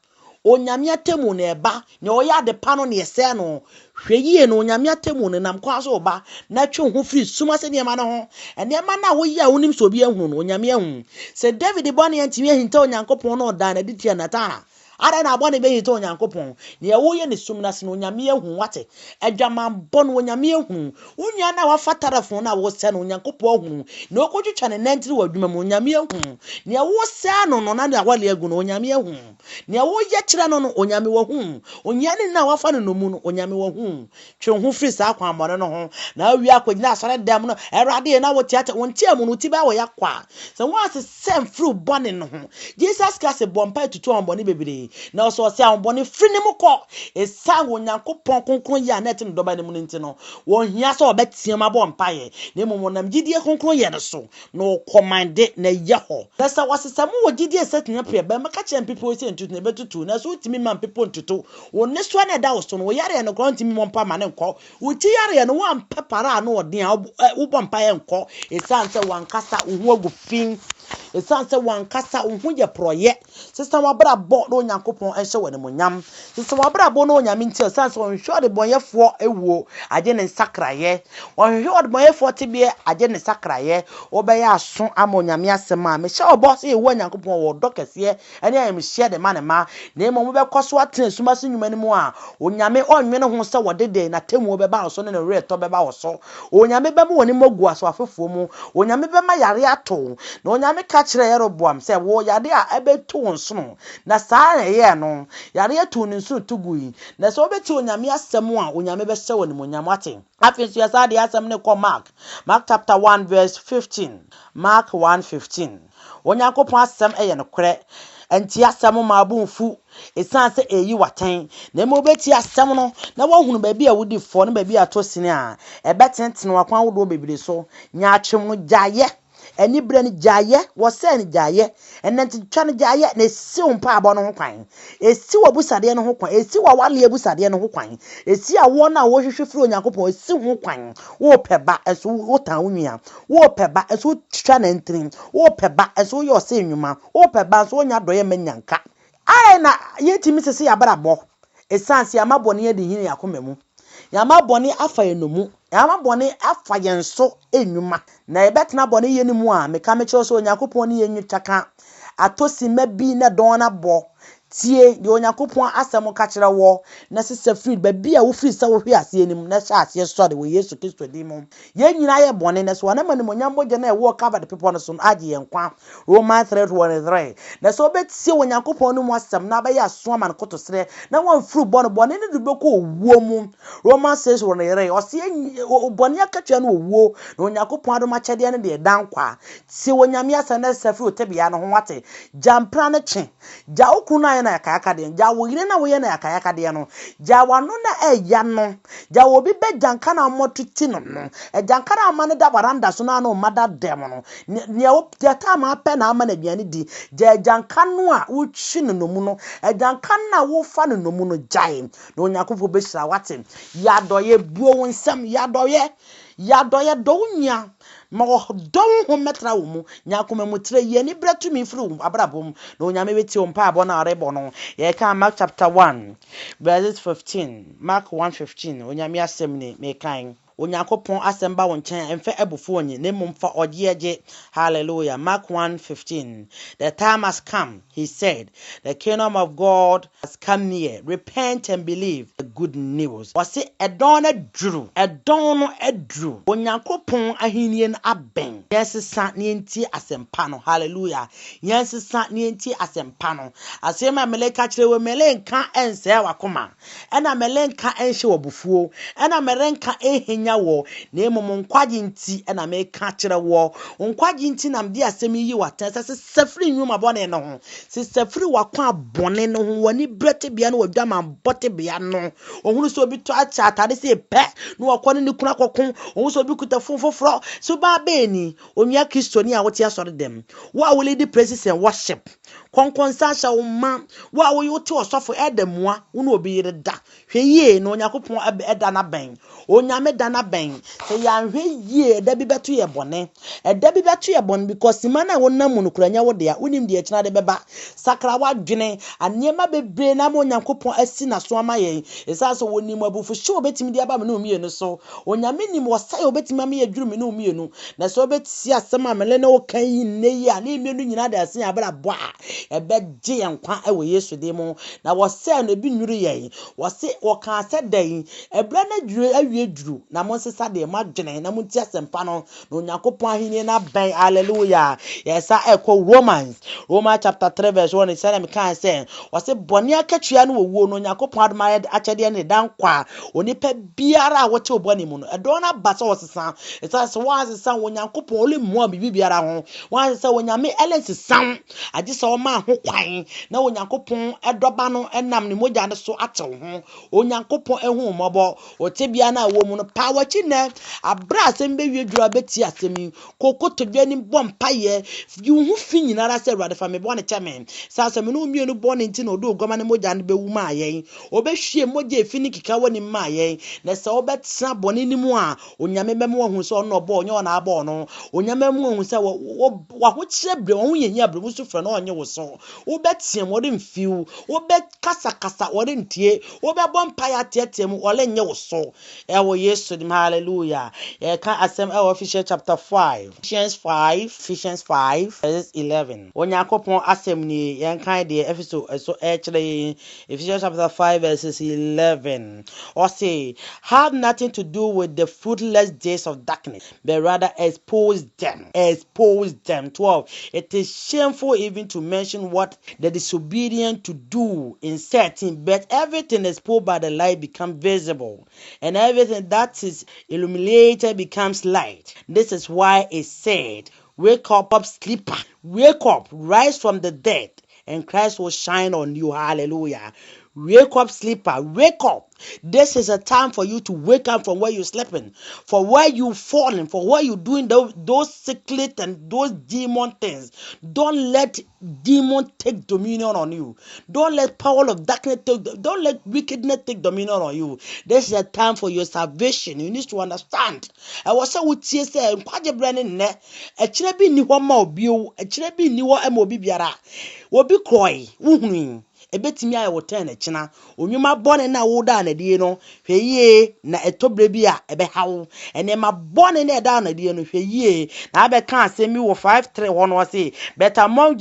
Onyame atemmu no reba. Nea ɔyɛ ade pa no na yɛsɛe no. Hwɛ yie na Onyame atemmu no nam kwan so reba, na twe wo ho firi sum ase nneɛma no ho. Nneɛma no a woyɛ a wonim sɛ obi ahunu no, Onyame ahu. Sɛ David bɔne antumi ahinta Onyankopɔn na ɔdaa no adi tiaa Natan a, Adɛn na bɔne bɛhinta Onyankopɔn? Nea woyɛ ne sum no ase no, Onyame ahu, wate? Adwamammɔ no, Onyame ahunu. Wo nua no a wafa telefon no a wosɛe no, Onyankopɔn ahunu. Nea wokotwitwa ne nantin wɔ adwuma mu, Onyame ahu. Nea wosɛe no no na ne awale agu no, Onyame ahu. Nea woyɛ kyerɛ no no, Onyame wahu. Ohiani no a wafa no nnommum no, Onyame wahu. Twe wo ho firi saa akwammɔne no ho, na awie akɔgyina asɔredan mu no, Awurade, na woteatea wo nteamu no, wo ti bɛyɛ wo ya kwa. Sɛ woansesa amfiri wo bɔne no ho. Jesus Christ bɔɔ mpae tutuu ahonbɔne bebree, na ɔsɛ ɔsɛe ahonbɔne firi ne mu kɔ. Esiane Onyankopɔn kronkronyɛ a na ɛte ne dɔba no mu no nti no, wɔnhia sɛ wɔbɛteam abɔ mpaeɛ, na mmom wɔnam gyidie kronkronyɛ no so na wɔkɔmande na ɛyɛ hɔ. Na sɛ wɔsesa mu wɔ gyidie sɛ tena pɛ, bɛma ka kyerɛ mpepɔ yi sɛ ntutu na ɛbɛtutu, na sɛ wotumi ma mpepɔ ntutu, wo nnesoa no a ɛda wo so no, wo yareɛ no koraa wontumi mmɔ mpaeɛ ma no nkɔ, wo ti yareɛ no woampɛ para a ano ɔden a wobɔ mpaeɛ nkɔ, ɛsiane sɛ w'ankasa wo ho agu fi, ɛsiane sɛ w'ankasa wo ho yɛ porɔeɛ. Sesa w'abrabɔ na Onyankopɔn nhyɛ wo animuonyam. Sesa w'abrabɔ na Onyame nti, ɛsiane sɛ ɔnhwehwɛ ɔdebɔnyɛfoɔ wuo, agye ne nsakraeɛ. Ɔnhwehwɛ ɔdebɔnyɛfoɔ tebeɛ, agye ne nsakraeɛ. Wobɛyɛ aso ama Onyame asɛm a, mehyɛ wo bɔ sɛ Yehowa Nyankopɔn wɔ ɔdɔ kɛseɛ ne ayamhyehyeɛ de ma ne mma, na mmom wobɛkɔ so atena sum ase nnwuma no mu a, Onyame ɔnnwene ho sɛ wɔde de n'atemmuo bɛba wo so ne ne weretɔ bɛba wo so. Onyame bɛma w'anim agu ase wɔ afoforɔ mu. Onyame bɛma yareɛ ato wo. Na Onyame ka kyerɛɛ Yeroboam sɛ, Wo, yadeɛ a ɛbɛto wo nsono. Na saa ara na ɛyɛɛ no. Yareɛ too ne nsono to gui. Na sɛ wobɛtie Onyame asɛm a, Onyame bɛhyɛ wo animuonyam. Woate? Afei nso yɛsan de asɛm no kɔ Mark, Mark chapter 1 verse 15. Mark 1 15. Onyankopɔn asɛm yɛ nokorɛ. Ɛntie asɛm mma wo bo mfu ɛsiane sɛ ɛreyi wo atɛn, na mmom wobɛtie asɛm no na woahunu baabi a wodi fɔ ne baabi a atɔ sini a, ɛbɛtenetene wo akwan ahodoɔ bebree so. Nyaatwom no, gyaeɛ. Aniberɛ no, gyaeɛ. Wɔsɛe no, gyaeɛ. Nnantitwa no, gyaeɛ. Na ɛsi wo mpaebɔ no ho kwan. Ɛsi w'abusadeɛ no ho kwan. Ɛsi w'awareɛ abusadeɛ no ho kwan. Ɛsi awoɔ no a wohwehwɛ firi Onyankopɔn, ɛsi ho kwan. Worepɛ ba, nso wotan wo nua. Worepɛ ba, nso wotwitwa nantin. Worepɛ ba, nso woyɛ ɔsɛe nnwuma. Worepɛ ba, nso wonyɛ adɔeɛ mma nnyanka. Ayɛ na yɛntumi sese yɛn abrabɔ ɛsiane sɛ yɛama bɔne adi hene yɛn akoma mu. Yɛama bɔne afa yɛn mu. Yɛama bɔne afa yɛn so nnwuma. Na yɛbɛtena bɔne yɛ no mu a, meka mekyerɛ sɛ Onyankopɔn ne yɛn nwi twaka. Atɔ simma bi na dɔn no abɔ. Tie deɛ Onyankopɔn asɛm ka kyerɛ wɔ na sesa firi baabi a wofiri sɛ wohwe aseɛ no mu na hyɛ aseɛ sɔre wɔ Yesu Kristo din mu. Yɛn nyinaa yɛ bɔne na so wɔnam animuonyam mogya no a ɛwɔ Calvary bepɔ no so no agye yɛn nkwa. Romans 3:23. Na sɛ wobɛtie Onyankopɔn no mu asɛm na abɛyɛ aso ama no kotosrɛ na wɔamfiri bɔne, bɔne no de bɛkɔ owuo mu. Romans 6:23. Ɔse bɔne akatua no owuo na Onyankopɔn adom akyɛdeɛ no deɛ ɛda nkwa. Tie Onyame asɛm na sesa firi wo tebea no ho wate. Gya mpena no twe. Gya wo kunu no ayɛ no ayakayakadeɛ no. Gya wo yere no a woyɛ no ayakayakadeɛ no. Gya w'ano no a ɛya no. Gya obi bɛ gyanka no a wɔtete no no. Agyanka no a ama no da varanda so no a na ɔma da dɛm no. Nea wo deɛ time apɛ na ama no aduane di. Gya agyanka no a wotwi no no mu no. Agyanka no a wofa no no mu no gyae. Na Onyankopɔn bɛhyira wate. Yɛ adɔyɛ, buo wo nsam. Yɛ adɔyɛ. Yɛ adɔyɛ, dɔ wo nua. Ma ɔdɔ honhom mmɛtra wo mu. Nya akoma mu tire. Yi aniberɛ tumi firi wo abrabɔ mu. Na Onyame bɛtie wo mpaebɔ no a ɔrebɔ no. Yɛka Mark chapter 1 verses 15. Mark 1 15. Onyame asɛm ni mekan. Onyankopɔn asɛm ba wo nkyɛn mfa abufuo nye na mmom fa ɔgye gye. Hallelujah. Mark 1 15. "The time has come," he said. "The kingdom of God has come near. Repent and believe the good news." Wɔse ɛdɔn no aduru. Ɛdɔn no aduru. Onyankopɔn ahenni no abɛn. Yɛnsesa na yɛntie asɛmpa no. Hallelujah. Yɛnsesa na yɛntie asɛmpa no. Asɛm a mele ka kyerɛ wo, mele nka ɛnsɛe w'akoma. Ɛna mele nka ɛnhyɛ wɔ bufuo. Ɛna mele nka ɛhenya wɔ. Na mmom nkwagye nti ɛna meka kyerɛ wɔ. Nkwagye nti na mede asɛm yi yi w'atɛn sɛ sesa firi nnwuma bɔne no ho. Sesa firi w'akwan bɔne no ho. W'ani berɛ tebea no w'adwamammɔ tebea no. Ohunu sɛ obi tɔ akyɛ atade sɛ pɛ na wɔkɔ ne ne kunu akɔko. Ohunu sɛ obi kuta fon foforɔ. So baa bɛɛ ni onua Kristoni a wote asɔre dɛm. Wo a woledi praises and worship. Kɔnkɔnsa ahyɛ wo ma. Wo a woyɛ wote ɔsɔfo ɛda mua wo ne obi yere da. Hwɛ yie na Onyankopɔn ɛda n'abɛn. Onyame da n'abɛn. Sɛ yɛanhwɛ yie, ɛda bi bɛto yɛ bɔne. Ɛda bi bɛto yɛ bɔne because sima no a wonam mu no kura nyɛ wo dea. Wonim deɛ ɛkyena de bɛba. Sakra w'adwene. Nneɛma bebree na ama Onyankopɔn asi n'aso ama yɛn. Ɛsiane sɛ wɔnim abufuhyew a obɛtumi de aba me ne wo mmienu so. Onyame nim ɔsɛe a obɛtumi ama yɛadwuru me ne wo mmienu. Na sɛ wobɛtie asɛm a mele ne wo ka yi nnɛ yi a, ne mmienu nyinaa de ase yɛn abrabɔ a, ɛbɛgye yɛn nkwa wɔ Yesu din mu. Na wɔsɛe no ebi nnuru yɛn. Wɔse wɔkaa sɛ dɛn? Ɛberɛ no aduru awie duru na monsesa deɛ moadwene na montie asɛmpa no na Onyankopɔn ahenni no abɛn. Hallelujah. Yɛsa ɛkɔ Romans chapter 3 verse 1. Sɛdeɛ mekaa sɛ wɔse bɔne akatua no wɔ wuo no, Onyankopɔn adom akyɛdeɛ no da nkwa a onipa biara a wote wo bɔne mu no, ɛdɔn no aba sɛ wɔsesa. Ɛsiane sɛ wɔasesa Onyankopɔn ɔremmua biribi biara ho. Wɔasesa Onyame ɛlɛnsesa wo agye sɛ ɔma ho kwan na Onyankopɔn ɛdɔba no ɛnam ne mogya no so atew ho. Onyankopɔn ehu mmɔbɔ. Ɔte bia no a wɔ mu no pa w'akyi nnɛ aberɛ a asɛm bɛwie duru a bɛtie asɛm yi kɔkɔtɔdwa anim bɔ mpayɛ yi wo ho fi nyinara sɛ Awurade fa me bɔne kyɛ me. Saa sɛ me ne wo mmienu bɔne nti na ɔde oguama ne mogya no bɛwu maa yɛn. Ɔbɛhwie mogya efi ne keka wɔ ne maa yɛn. Na sɛ wobɛtena bɔne no mu a, Onyame bɛma wahu sɛ ɔno na ɔbɔɔ, ɔnyɛ ɔna abɔɔ no. Onyame bɛma wahu sɛ wahokyerɛ berɛ, wɔn ho yɛ berɛ, wosu frɛ no ɔnyɛ wo so. Wobɛteam, wɔremfiw. Wobɛkasakasa, wɔrentie. Wobɛbɔ mpaeɛ ateatea mu, ɔrenyɛ wo so. Ɛwɔ Yesu dim. Hallelujah. Yɛka asɛm ɛwɔ Ephesians chapter 5. Ephesians 5, Ephesians 5 verse 11. Onyankopɔn asɛm nie. Yɛnkan deɛ Efeso ɛso ɛkyerɛ yɛn. Ephesians chapter 5 verses 11. Ɔse, "Have nothing to do with the fruitless days of darkness, but rather expose them." Expose them. 12. "It is shameful even to mention what the disobedient to do in certain, but everything exposed by the light becomes visible, and everything that is illuminated becomes light. This is why it said, 'Wake up, sleeper. Wake up, rise from the dead, and Christ will shine on you.'" Hallelujah. Wake up, sleeper. Wake up. This is a time for you to wake up from where you're sleeping, for where you falling, for where you're doing those secret and those demon things. Don't let demon take dominion on you. Don't let power of darkness take, don't let wickedness take dominion on you. This is a time for your salvation. You need to understand. Ɛwɔ sɛ wotie sɛ nkwagye berɛ ne nnɛ. Ɛkyerɛ bi nni hɔ ma obi o. Ɛkyerɛ bi nni hɔ ma obi biara. Obi kɔe, wohunui. Ɛbɛtumi ayɛ wo tɛn ɛkyena. Onwuma bɔne no a wodaa no adie no, hwɛ yie na ɛtɔ berɛ bi a ɛbɛha wo. Nneɛma bɔne no a ɛdaa no adie no, hwɛ yie. Na abɛka asɛm bi wɔ 5:3 hɔ no, ɔse, "But amongst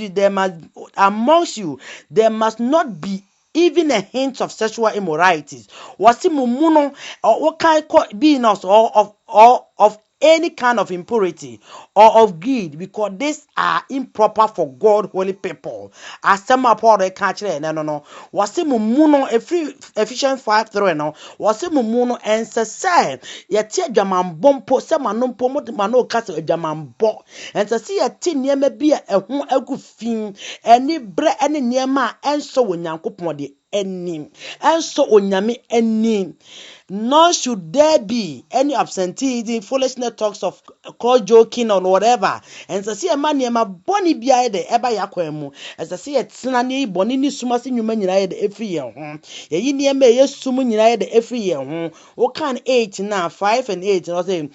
you there must not be even a hint of sexual immoralities." Wɔsi mo mu no, wɔkan kɔ be not or of any kind of impurity or of greed, because these are improper for God holy people. Asɛm a Paul ka kyerɛ ɛnɛ no, wɔsi mo mu no, efiri Ephesians 5:3 no, wɔsi mo mu no ɛnsɛ sɛ yɛte adwamanbɔ mpo, sɛ ma no mpo mo ma no ka sɛ adwamanbɔ. Ɛnsɛ sɛ yɛte nneɛma bi a ɛho agu fi, ɛne brɛ, ɛne nneɛma a ɛnsɔ wɔ Nyankopɔn de anim, ɛnsɔ Onyame anim. Nor should there be any obscenity, foolishness, talks of cross joking or whatever. Ɛnsɛ sɛ yɛma nneɛma bɔne biara de ɛba yɛ akwan mu. Ɛsɛ sɛ yɛtena ne bɔne ne sum ase nnwuma nyinaa yɛ de ɛfiri yɛn ho. Yɛyi nneɛma a ɛyɛ sum nyinaa yɛ de ɛfiri yɛn ho. Wokan 8 na 5 and 8 na ɔsɛ,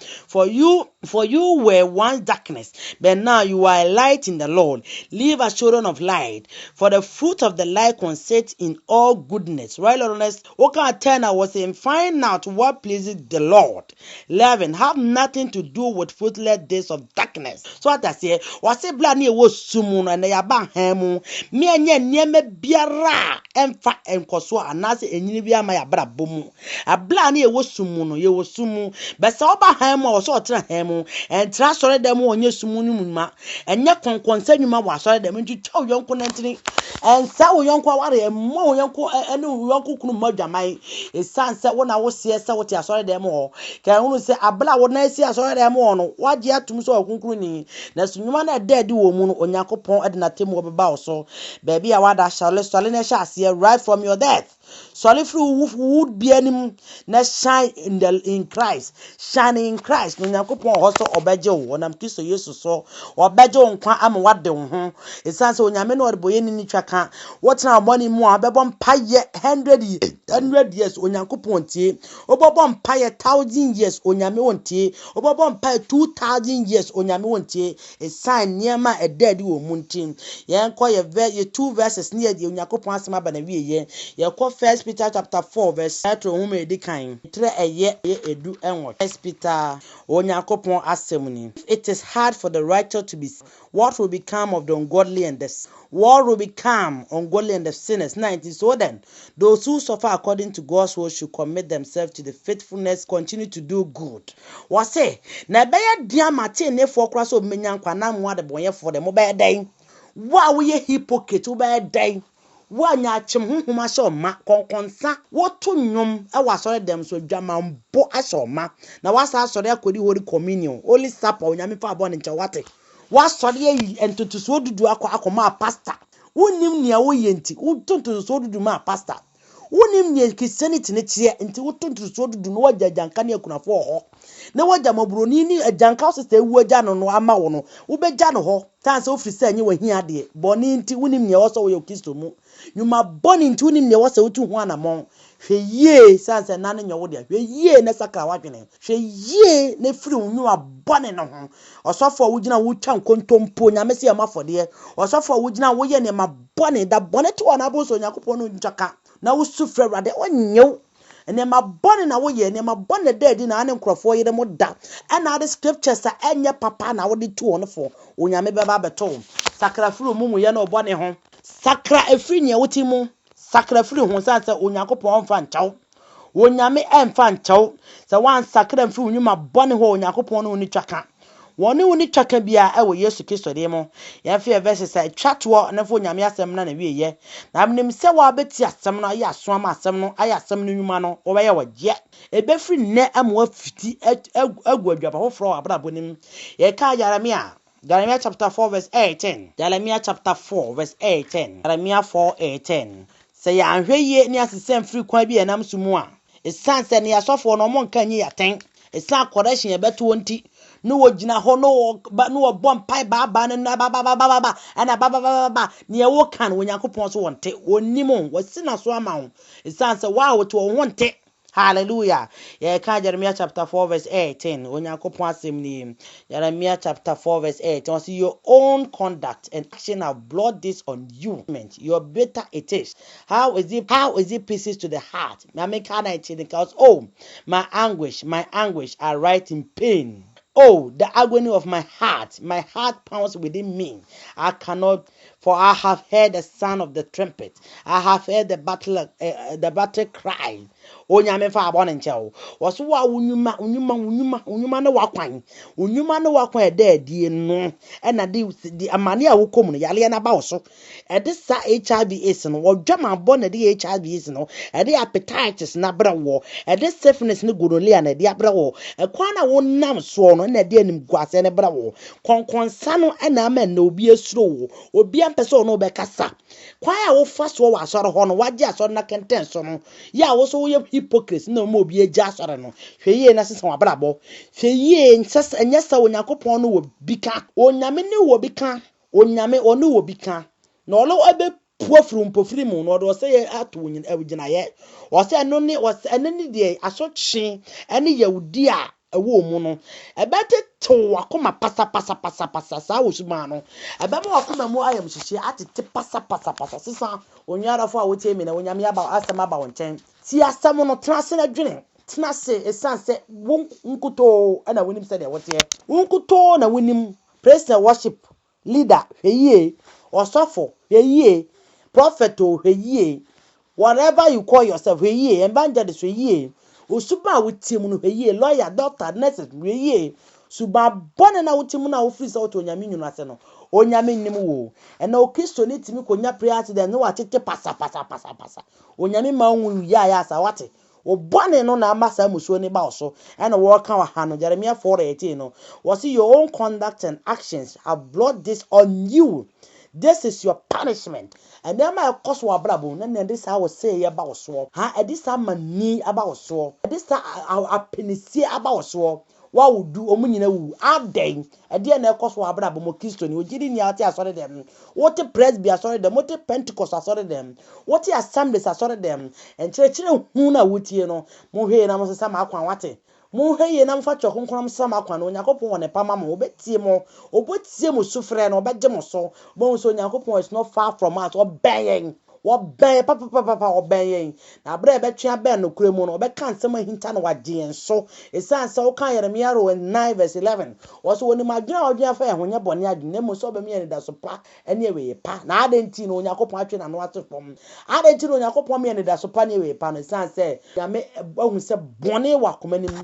For you were once darkness, but now you are a light in the Lord. Live as children of light, for the fruit of the light consists in all goodness, righteousness." Wokan 10 I was saying, "Find out what pleases the Lord." 11, "Have nothing to do with fruitless days of darkness." So what I say, wɔse bla ne ɛwɔ sum mu no, ɛnɛ yɛaba han mu. Meɛnyɛ nneɛma biara a ɛmfa nkɔsoɔ anaasɛ ɛnyini bi ama yɛabrabɔ mu. Abla ne yɛwɔ sum mu no, yɛwɔ sum mu bɛsɛ ɔba han mu a, wɔsɛ ɔtena han mu. Ɛntena asɔre dɛm mu, ɔnyɛ sum no mu nnwuma, ɛnyɛ kɔnkɔnsa nnwuma wɔ asɔre dɛm. Nti twa wo yɔnko nantini, ɛnsa wo yɔnko aware, ɛmmɔ wo yɔnko ɛne wo yɔnko kunu mmɔ adwaman. Ɛsiane sɛ wo na woseɛ sɛ wote asɔre dɛm hɔ, ka ɛhunu sɛ abla a wo nan si asɔre dɛm hɔ no, woagye atom sɛ ɔyɛ kronkronni, na so nnwuma no ɛda adi wɔ mu no, Onyankopɔn de n'atemmuo bɛba wo so. Baabi a wada, sɔre, sɔre na ɛhyɛ aseɛ right from your death. Sɔre firi wo bia anim na shine in Christ, shine in Christ. Na Onyankopɔn wɔ hɔ sɛ ɔbɛgye wo. Ɔnam Kristo Yesu so ɔbɛgye wo nkwa ama wade wo ho, ɛsiane sɛ Onyame no ɔde bɔyɛ ni twa ka. Wotena ɔbɔne mu a, wobɛbɔ mpayɛ 100 years, Onyankopɔn ntie. Wobɛbɔ mpayɛ 1,000 years, Onyame wɔntie. Wobɛbɔ mpayɛ 2,000 years, Onyame wɔntie, ɛsiane nneɛma a ɛda adi wɔ mu nti. Yɛnkɔ yɛ two verses ne yɛde Onyankopɔn asɛm aba na wie. Yɛ yɛkɔ First Peter chapter 4 verse, Petro nwoma a ɛdi kan, twerɛ ɛyɛ 18. First Peter, Onyankopɔn asɛm ni. "If it is hard for the righteous to be, what will become of the ungodly and the what will become ungodly and the sinners?" 19, "So then, those who suffer according to God's will should commit themselves to the faithfulness, continue to do good." Wɔse na ɛbɛyɛ den ama teneneefoɔ koraa sɛ ɔbɛnya nkwa, na mo adebɔnyɛfoɔ de, mobɛyɛ dɛn? Wo a woyɛ hypocrite, wobɛyɛ dɛn? Wo a nyaatwem honhom ahyɛ ɔma, kɔnkɔnsa, woto nnwom ɛwɔ asɔre dɛm so, dwamanbɔ ahyɛ ɔma, na wasa asɔre akɔdi Holy Communion, Holy Supper, Onyame fa abɔ ne nkyɛn, wate wasɔre ayi ntotosoɔ dudu akɔ akɔma pastor. Wonim nea woyɛ nti woto ntotosoɔ dudu ma pastor. Wonim nea Christianity ne teɛ nti woto ntotosoɔ dudu na wagya agyanka ne akunafoɔ wɔ hɔ, na wagya mmɔborɔni ne agyanka wo sɛ ewu agya no ama wo no, wobɛgya no hɔ tan sɛ wofiri sɛ ɛnyɛ wahia adeɛ bɔne nti. Wonim nea ɛwɔ sɛ woyɛ Kristo mu nnwuma bɔne nti, wonim nea ɛwɔ sɛ wotu ho anammɔn. Hwɛ yie, san sɛ nane nyɛ wo deɛ. Hwɛ yie na sakra w'adwene. Hwɛ yie na firi wo nnwuma bɔne no ho. Ɔsɔfo a wogyina wotwa nkontompo, Nyame sɛ yɛma afɔdeɛ. Ɔsɔfo a wogyina woyɛ nneɛma bɔne da bɔne te wɔ n'abo so, Onyankopɔn no ntwa ka na wosu frɛ Awurade ɔnyɛ nneɛma bɔne na woyɛ nneɛma bɔne da adi na ane nkurɔfoɔ yere mo da, ɛna ade scriptures a ɛnyɛ papa na wode tu wɔn fo. Onyame bɛba abɛtɔ wo. Sakra firi mu muyɛ na ɔbɔne ho. Sakra efiri nea wote mu, sakra firi ho, san sɛ Onyankopɔn ɔmfa nkyɛw. Onyame ɛmfa nkyɛw sɛ wansakra mfiri wo nnwuma bɔne hɔ. Onyankopɔn ne wo ne twa ka, wɔne wo ne twa ka biara ɛwɔ Yesu Kristo din mu. Yɛmfa yɛ verses a ɛtwa toɔ ne fo Onyame asɛm na na wieyɛ, na menim sɛ wɔabɛti asɛm no ayɛ aso ama asɛm no ayɛ asɛm no nnwuma no, wɔbɛyɛ wɔgyeɛ. Ɛbɛfiri nnɛ ama wafiti agu aduaba foforɔ wɔ abrabɔ no mu. Yɛka Jeremia chapter 4 verse 18, Jeremia chapter 4 verse 18, Jeremia 4 18. Sɛ yɛanhwɛ yie ne asesɛ mfiri kwan bi a ɛnam so mu a, ɛsiane sɛ ne asɔfoɔ no ɔmo nka nyi yɛatɛn, ɛsiane correction yɛbɛto wɔn nti, ne wɔgyina hɔ ne wɔbɔ mpae baabaa no na bababababa ɛna babababa nea wɔka no, Onyankopɔn so wɔnte, wɔnim o, wɔsi n'aso ama wo, ɛsiane sɛ waa wɔte wɔn ho nte. Hallelujah. Yɛka Jeremiah chapter 4 verse 18. Onyankopɔn asɛm nie. Jeremiah chapter 4 verse 18. Ɔse your own conduct and action have brought this on you. Your bitter it is. How is it pieces to the heart? Maame ka 19 because oh, my anguish, I write in pain. Oh, the agony of my heart pounds within me. I cannot, for I have heard the sound of the trumpet. I have heard the battle cry. Onyame fa abɔ ne nkyɛn o. Wɔso wo a wo nnwuma, wo nnwuma, wo nnwuma, wo nnwuma ne wakwan. Wo nnwuma ne wakwan ɛda adie no, ɛna de amane a wokɔ mu no, yareɛ no aba wo so. Ɛde saa HIV AIDS no, wɔdwamabɔ na ɛde HIV AIDS no, ɛde hepatitis na abrɛ wɔ, ɛde syphilis ne gonorrhea na ɛde abrɛ wɔ. Ɛkwan na wonam soɔ no, ɛna ɛde animguaseɛ no brɛ wɔ. Kɔnkɔnsa no ɛna ama ɛna obi asuro wo. Obi ampɛ sɛ ɔno bɛkasa. Kwan a wofa soɔ wɔ asɔre hɔ no, wagye asɔre no kɛntɛn so no, yɛ a wo so woyɛ hypocrite na ɔma obi agya asɔre no. Hwɛ yie na sesa w'abrabɔ. Hwɛ yie, ɛnyɛ sɛ Onyankopɔn no wɔ bi ka. Onyame ne wɔ bi ka. Onyame ɔne wɔ bi ka. Na ɔno ɛbɛpu afiri mpofiri mu na ɔde ɔsɛ yɛ ato gyinaeɛ. Ɔsɛ ɛno ne deɛ asotwe ɛne yawudi a ɛwɔ mu no ɛbɛtetew wakoma pasapasapasapasa. Saa wɔ sumaa no ɛbɛma wakoma mu ayɛ mhyehyɛ atete pasapasapasa. Sesa onua a wotie mi na Onyame aba asɛm aba wo nkyɛn. Tie asɛm no, tena ase na dwene. Tena ase, ɛsiane sɛ wo nkutoo ɛna wonim sɛdeɛ woteɛ. Wo nkutoo na wonim. Praise and worship leader, hwɛ yie. Ɔsɔfo, hwɛ yie. Prophet o, hwɛ yie. Whatever you call yourself, hwɛ yie. Evangelist, hwɛ yie. Osuba a wotie mu no, hwɛ yie. Lawyer, doctor, nurses, hwɛ yie. Suba bɔne na wote mu na wofiri sɛ wote Onyame nwunu ase no, Onyame nnim wo. Ɛna Okristoni tumi konya prayer accident ne watete pasapasapasapasa. Onyame ma wo yie a yɛ asa wate wo bɔne no na ama saa musuo ne ba wo so. Ɛna wɔreka wɔ ha no, Jeremiah 4:18 no, wɔse your own conduct and actions have brought this on you. This is your punishment. Nneɛma a ɛkɔ so wɔ abrabɔ mu na nea ɛde saa wɔ sɛ yɛ ba wɔ soɔ ha, ɛde saa mani aba wɔ soɔ, ɛde saa apinisie aba wɔ soɔ. Wawudu ɔmo nyina wu adɛn? Ɛdeɛ na ɛkɔ so wɔ abrabɔ mu? Kristo ni ogyidi ni ate asɔre dɛm, wote Presby asɔre dɛm, wote Pentecost asɔre dɛm, wote Assemblies asɔre dɛm, nkyerɛkyerɛ hu na wotie no, mohwɛ yie na mo sesa ma akwan. Wate? Monhwɛ yie na mfa Twɛ Kronkron sesa ma akwan no. Onyankopɔn wɔ ne pa ma mo. Wɔbɛtie mo, wɔbɛtie mo sufrɛ no, ɔbɛgye mo so. Bɔn sɛ Onyankopɔn is not far from us. Ɔbɛn yɛn, wɔbɛn yɛn papapapa, ɔbɛn yɛn. Na abere a yɛbɛtwe abɛn nokura mu no, ɔbɛka nsɛm ahinta na wagye yɛn so. Ɛsiane sɛ woka Yeremia 9 verse 11, wɔsɛ wɔnim adwene a wɔdwene afa yɛn ho, nyɛ bɔne adwene, na mmom sɛ ɔbɛma yɛn anidaso pa ne awieyɛ pa. Na adɛn nti na Onyankopɔn atwe n'ano ato fam? Adɛn nti na Onyankopɔn ma yɛn anidaso pa ne awieyɛ pa no? Ɛsiane sɛ Nyame ahu sɛ bɔne wɔ akoma no mu,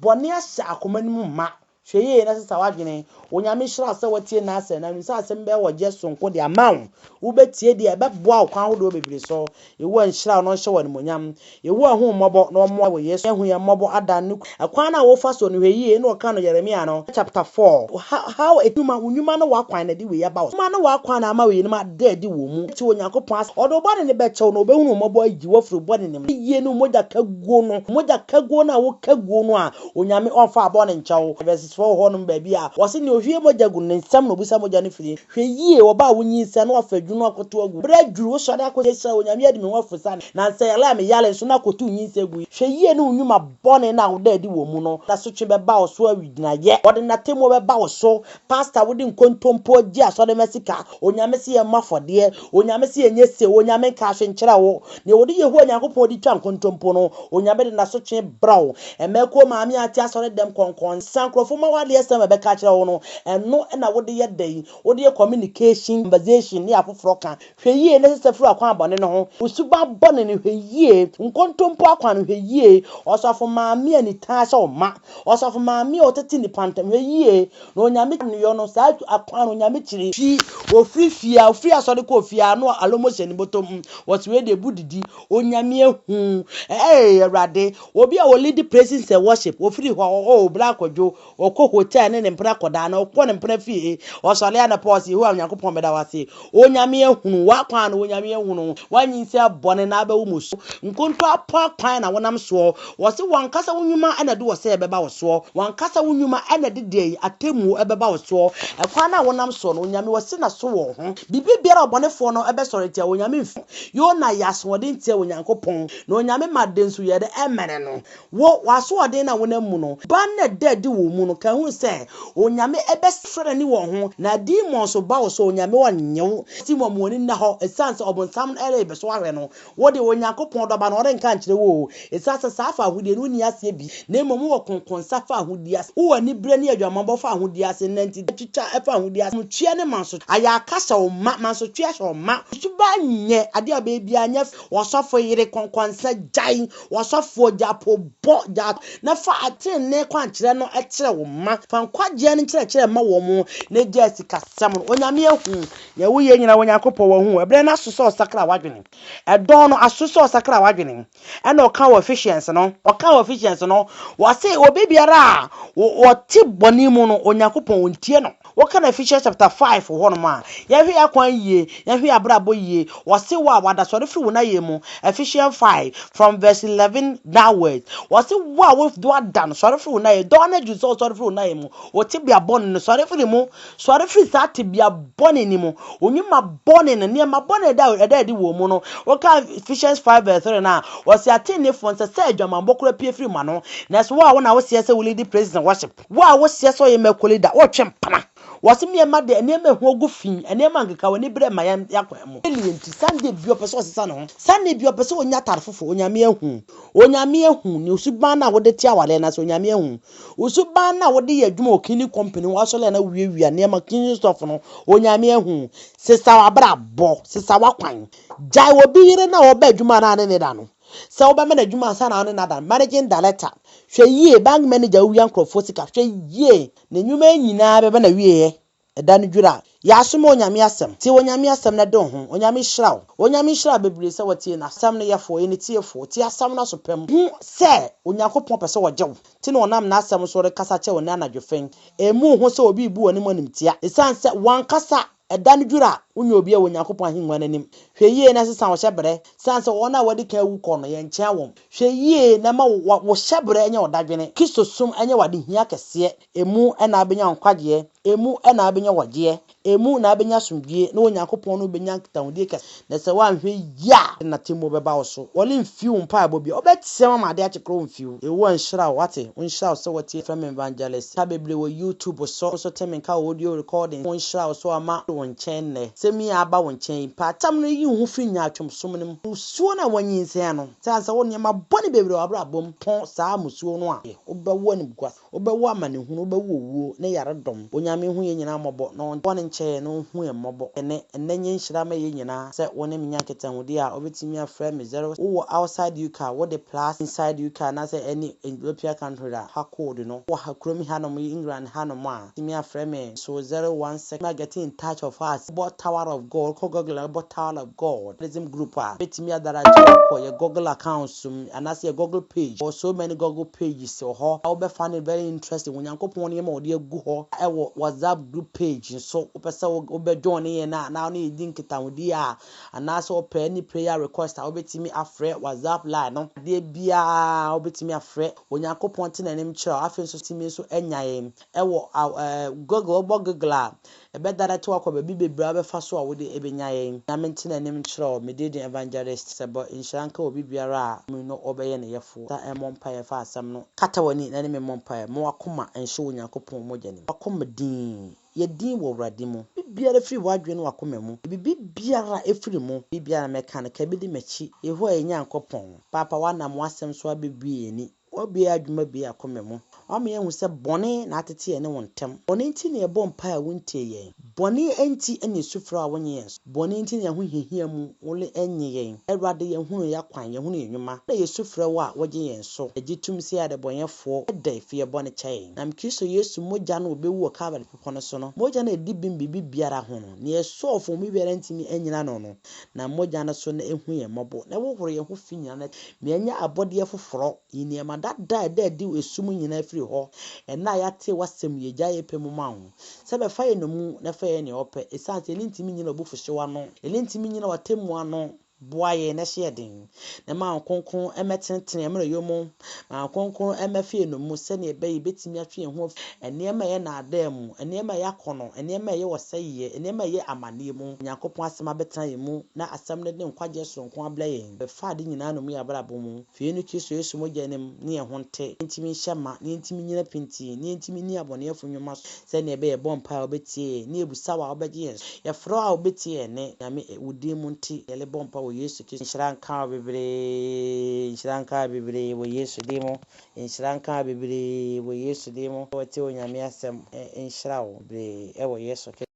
bɔne ahyɛ akoma no mu ma. Hwɛ yie na sesa w'adwene. Onyame hyira sɛ wɔtie n'asɛm na sɛ asɛm bɛyɛ wɔ gye sonko de ama wo. Wobɛtie deɛ ɛbɛboa wo kwan ahodoɔ bebree so. Yehowa nhyira wo na ɔnhyɛ wɔ animonyam. Yehowa hu mmɔbɔ na ɔmmoa wɔ Yesu ehu yɛn mmɔbɔ ada ne ɛkwan no a wofa so no. Hwɛ yie na ɔka no Yeremia no chapter 4 how edwuma wo nnwuma no wakwan na de wei aba wo nnwuma no wakwan na ama wei no ma ada adi wɔ mu. Ti Onyankopɔn ase ɔde wo bɔne ne bɛkyɛw na ɔbɛhunu mmɔbɔ ayi wafiri bɔne ne mu yie no. Mogya kaguo no, mogya kaguo no a woka guo no a, Onyame ɔmfa abɔ ne nkyɛw. Verses 4 hɔ nom baabi a wɔse nea ohwie mogya gu ne nsɛm na obisa mogya no firi. Hwɛ yie, wɔba a wonyinsɛn na wafa adwunu akɔto agu berɛ adwuru wosɔre akɔ sɛ Onyame adi me ho afiri sa na nsɛ yale a meyale nso na akɔto nyinsɛn gu. Hwɛ yie ne wo nnwuma bɔne no a woda adi wɔ mu no na sotwe bɛba wo so awigyinayɛ. Wɔde n'atemmuo bɛba wo so. Pastor, wode nkontompo gye asɔre ma sika. Onyame sɛ yɛmmɔ afɔdeɛ, Onyame sɛ yɛnyɛ se, Onyame nka ahwe nkyerɛ wo. Nea wɔde Yehowa Nyankopɔn de twa nkontompo no, Onyame de n'asotwe brɛ wo. Mmakuo maame a ate asɔre dɛm kɔnkɔn nsa nkurɔfo ma wadeɛ sɛm a ɛbɛka kyerɛ wo no, ɛno na wode yɛ dɛn? Wode yɛ communication, conversation ne afoforɔ ka. Hwɛ yie na sesa firi akwan bɔne no ho. Osuba bɔne no, hwɛ yie. Nkontompo akwan no, hwɛ yie. Ɔsɔfo maame a nitan hyɛ wo ma, ɔsɔfo maame a ɔtete nipa ntam, hwɛ yie na Onyame nneyɔ no saa akwan no Onyame kyerɛ fi ofiri fie a ofiri asɔre kɔ fie a no alomo hyɛ ne bɔtɔ mu. Wɔsi wei de ebu didi. Onyame ehu. Ɛɛ, Awurade, obi a wɔlead praises and worship, ofiri hɔ o bla akɔdwo. Ɔkɔ hotel ne ne mpena kɔda anaa ɔkɔ ne mpena fie. Ɔsɔre anɔpa ɔse, Yehowa Onyankopɔn meda wo ase. Onyame ahunu w'akwan no, Onyame ahunu w'anyinsɛn bɔne na abɛwo mu so. Nkonto apɔ akwan na wonam soɔ. Wɔse wankasa wo nnwuma na ɛde ɔsɛeɛ bɛba wo soɔ. Wankasa wo nnwuma na ɛde deɛ atemmuo bɛba wo soɔ. Ɛkwan no a wonam soɔ no, Onyame wasi n'aso wɔ wo ho. Biribi biara a ɔbɔnefoɔ no bɛsɔre atia Onyame mfi. Yona yɛ asoɔden tia Onyankopɔn, na Onyame ma de nso yɛ dɛ ɛmene no. Wo, w'asoɔden no a wonam mu no, ban no a ɛda adi wɔ wo mu no, ka hunu sɛ Onyame bɛsra n'ani wɔ wo ho, na demons ba wo so, Onyame ɔnnye wo. Ti mmom w'ani nna hɔ, ɛsiane sɛ ɔbonsam no rebɛsɔ ahwɛ no. Wo deɛ, Onyankopɔn dɔba no, ɔrenka nkyerɛ wo o, ɛsiane sɛ saa fawohodie no wonni aseɛ bi, na mmom wowɔ konkonsa fawohodie ase, wowɔ aniberɛ ne adwamammɔ fawohodie ase, nantitwitwa fawohodie ase, tua ne manso, ayaka hyɛ wo ma, mansotwe ahyɛ wo ma, suban nyɛ, adeɛ a wobɛyɛ biara nyɛ fɛ, ɔsɔfo yere kɔnkɔnsa gyae, ɔsɔfoɔ gya po bɔ, gya, na fa atenenee kwankyerɛ no kyerɛ wo mma, fa nkwagyeɛ no nkyerɛkyerɛ ma wɔn, na gyae sikasɛm no. Onyame ahu Nea woyɛ nyinaa Onyankopɔn wɔ ho. Ɛberɛ no aso sɛ ɔsakra w'adwene. Ɛdɔn no aso sɛ ɔsakra w'adwene. Ɛna ɔka wɔ Ephesians no, ɔka wɔ Ephesians no, wɔse obi biara a ɔte bɔne mu no, Onyankopɔn ɔntie no. Woka no Ephesians chapter 5 wɔ hɔnom a, yɛnhwɛ yɛn akwan yie, yɛnhwɛ yɛn abrabɔ yie. Wɔse wo a wɔadasɔre firi wo nayɛ mu, Ephesians 5 from verse 11 downwards. Wɔse wo a woada no, sɔre firi wo nayɛ. Dɔn no aduru sɛ wosɔre firi wo nayɛ mu. Wo tebea bɔne no, sɔre firi mu. Sɔre firi saa tebea bɔne no mu. Wo nnwuma bɔne no, nneɛma bɔne a ɛda ɛda adi wɔ mu no, woka Ephesians 5 verse 3 no a, wɔse ateneneefoɔ nsɛ sɛ adwamammɔ koraa pue firi mo ano. Nanso wo a wo na woseɛ sɛ wo leadi praise and worship, wo a woseɛ sɛ woyɛ mɛko leader, wotwe mpena. Wɔse mmeɛma de nneɛma ɛho agu fi, nneɛma nkeka w'ani berɛ ma yɛn akwan mu. Eli nti, Sunday bi ɔpɛ sɛ ɔsesa ne ho. Sunday bi ɔpɛ sɛ ɔnya atare foforɔ. Onyame ahu. Onyame ahu ne suban no a wode te awareɛ no ase. Onyame ahu. Wo suban no a wode yɛ adwuma wɔ cleaning company hɔ asɔre a na wowiawia nneɛma cleaning stuff no, Onyame ahu. Sesa w'abrabɔ, sesa w'akwan. Gyae obi yere no a ɔba adwuma a na ne ne da no. Sɛ wobɛma no adwuma ansa na wo ne no ada no, managing director, hwɛ yie, bank manager wowia nkurɔfoɔ sika, hwɛ yie. Ne nnwuma yi nyinaa bɛba n'awieɛ. Ɛda no dwira. Yɛ aso ma Onyame asɛm. Tie Onyame asɛm na dwen ho. Onyame nhyira wo. Onyame nhyira wo bebree sɛ watie n'asɛm no yɛfo, yɛ ne tiefo. Tie asɛm no aso pa mu. Hu sɛ Onyankopɔn pɛ sɛ ɔgye wo, nti na ɔnam n'asɛm so rekasa kyerɛ wo nnɛ anadwo fɛn. Mmu wo ho sɛ obi rebu w'anim animtia. Esiane sɛ w'ankasa ɛda no dwira a, wonyɛ obiara wɔ Onyankopɔn ahengua no anim. Hwɛ yie na sesa wo hyɛbrɛ. Esiane sɛ wɔn a wɔadi kan awu kɔ no, yɛnkyea wɔn. Hwɛ yie na ma wo hyɛbrɛ nyɛ wo dadwene. Kristosom nyɛ w'adehia kɛseɛ. Emu na abɛnya nkwagyeɛ, emu na abɛnya wɔgyeɛ, emu na abɛnya asomdwie, na Onyankopɔn ne wo bɛnya nkitahodie kɛse. Na sɛ woanhwɛ yie a, n'atemmuo bɛba wo so. Ɔremfi wo mpaebɔ bio. Ɔbɛteam ama adeɛ akye koraa ɔmfi wo. Yehowa nhyira wo, wate? Ɔnhyira wo sɛ woatie Frɛ Me Evangelist ka bebree wɔ YouTube so. Wo nso te me nka wɔ audio recording. Ɔnhyira wo sɛ wama wo nkyɛn nnɛ. Sɛm yi a aba wo nkyɛn yi, mpaakyɛm no yi wo ho firi nyaatwomsom no mu. Mmusuo no a woanyinsɛn no, sɛ ansa wo nneɛma bɔne bebree wɔ w'abrabɔ mu, pɔn saa mmusuo no a, wobɛwo animguase. Wobɛwo amanehunu, wobɛwo owuo ne yaredɔm. Onyame nhu yɛn nyinaa mmɔbɔ na ɔn bɔne nkyɛ yɛn na ɔnhu yɛn mmɔbɔ. Ɛnɛ, ɛnnɛ nyɛ nhyira ma yɛn nyinaa sɛ wo ne me nya nkitahodie a, wobɛtumi afrɛ me zero. Wowɔ outside UK a, wode plus inside UK anaasɛ any European country a, ha code no. Wowɔ ha kurom hanom yi, England hanom a, wobɛtumi afrɛ me so 016 ma get in touch of us. Wobɔ Tower of God, wokɔ Google a wobɔ Tower of God Evangelism Group a, wobɛtumi adirect wo akɔ yɛ Google accounts mu anaasɛ yɛ Google page. Wɔ so many Google pages wɔ hɔ a wobɛfa no very interesting. Onyankopɔn nneɛma a ɔde agu hɔ wɔ WhatsApp group page nso wopɛ sɛ wobɛ join yɛn a anaa wo ne yɛn di nkitahodie a anaasɛ wopɛ any prayer request a wobɛtumi afrɛ WhatsApp line no. Adeɛ biara wobɛtumi afrɛ. Onyankopɔn te n'anim kyerɛ wo. Afei nso tumi nso anya yɛn wɔ Google, wobɔ Google a Ɛbɛdada te wakɔ baabi bebree a wobɛfa so a wode bɛnya yɛn. Nyame nte n'anim nkyerɛ wo. Me din de Evangelist Sɛbɔ. Nhyira nka obi biara a me no ɔbɛyɛ ne yɛfoɔ. Sa mmɔ mpaeɛ fa asɛm no. Kata w'ani na ne me mmɔ mpaeɛ. Ma w'akoma nhyɛ Onyankopɔn mogya no mu. W'akoma dinn. Yɛ dinn wɔ Awurade mu. Biribiara firi w'adwene ne w'akoma mu. Biribiara firi mu. Biribiara mɛka no, ka bi di m'akyi. Yehowa yɛn Nyankopɔn, Paapa woanam w'asɛm so abɛbue yɛn ani. Woabue adwuma bue akoma mu. Woama yɛahu sɛ bɔne na atete yɛne wo ntam. Bɔne nti na yɛbɔ mpae a wontie yɛn. Bɔne nti na yɛsu frɛ wo a wonnye yɛn so. Bɔne nti na yɛn ahohiahia mu wonnye yɛn. Awurade, yɛhunu yɛn akwan, yɛhunu yɛn nnwuma, na yɛsu frɛ wo a wogye yɛn so. Yɛgye tom sɛ yɛyɛ adebɔneyɛfoɔ, da fi yɛn bɔne kyɛ yɛn. Nam Kristo Yesu mogya no a ɔbɛwu wɔ Kalvary bepɔ no so no, mogya no a ɛdi bem biribi biara ho no, nea ɛsɔɔ fam biara ntumi nnyina ano no, nam mogya no so na ɛhu yɛn mmɔbɔ, na ɛhohoro yɛn ho fi nyinaa, na yɛanya abɔdeɛ foforɔ. Yi nneɛma dada a ɛda adi wɔ esum mu nyinaa firi hɔ. Ɛnnɛ a yɛate w'asɛm yi, yɛgyae yɛn pɛ mu ma wo sɛ bɛfa yɛn nnommum na fa yɛn nea wopɛ. Esiane sɛ yɛn ntumi nnyina w'abufuhyew ano, yɛn ntumi nnyina w'atemmu ano, boa yɛn na hyɛ yɛn den, na ma wo kronkron mmɛtenetene yɛn mmerɛwyɛ mu, ma wo kronkron mmɛfa yɛn nnommum sɛnea ɛbɛyɛ yɛbɛtumi atwe yɛn ho afi nneɛma a ɛyɛ nnaadaa mu, nneɛma a ɛyɛ akɔnnɔ, nneɛma a ɛyɛ ɔsɛeɛ, nneɛma a ɛyɛ amanneɛ mu. Onyankopɔn asɛm abɛtena yɛn mu, na asɛm no de nkwagyeɛ soronko abrɛ yɛn. Bɛfa ade nyinaa nnommum yɛn abrabɔ mu. Fi yɛn ne Kristo Yesu mogya no mu ne yɛn ho nte, na yentumi nhyɛ ma, na yentumi nnyina pintinn, na yentumi nni abɔneyɛfo nnwuma so, sɛnea ɛbɛyɛ yɛbɔ mpae a wobɛtie yɛn, na yebisa wo a wobɛgye yɛn so, yɛfrɛ wo a wubetie yɛn nne. Nyame, wo din mu nti, yɛrebɔ mpae wɔ Yesu Kristo. Nhyira nka wo bebree, nhyira nka wo bebree wɔ Yesu din mu, nhyira nka wo bebree wɔ Yesu din mu. Wɔte Onyame asɛm, nhyira wo bebree wɔ Yesu Kristo.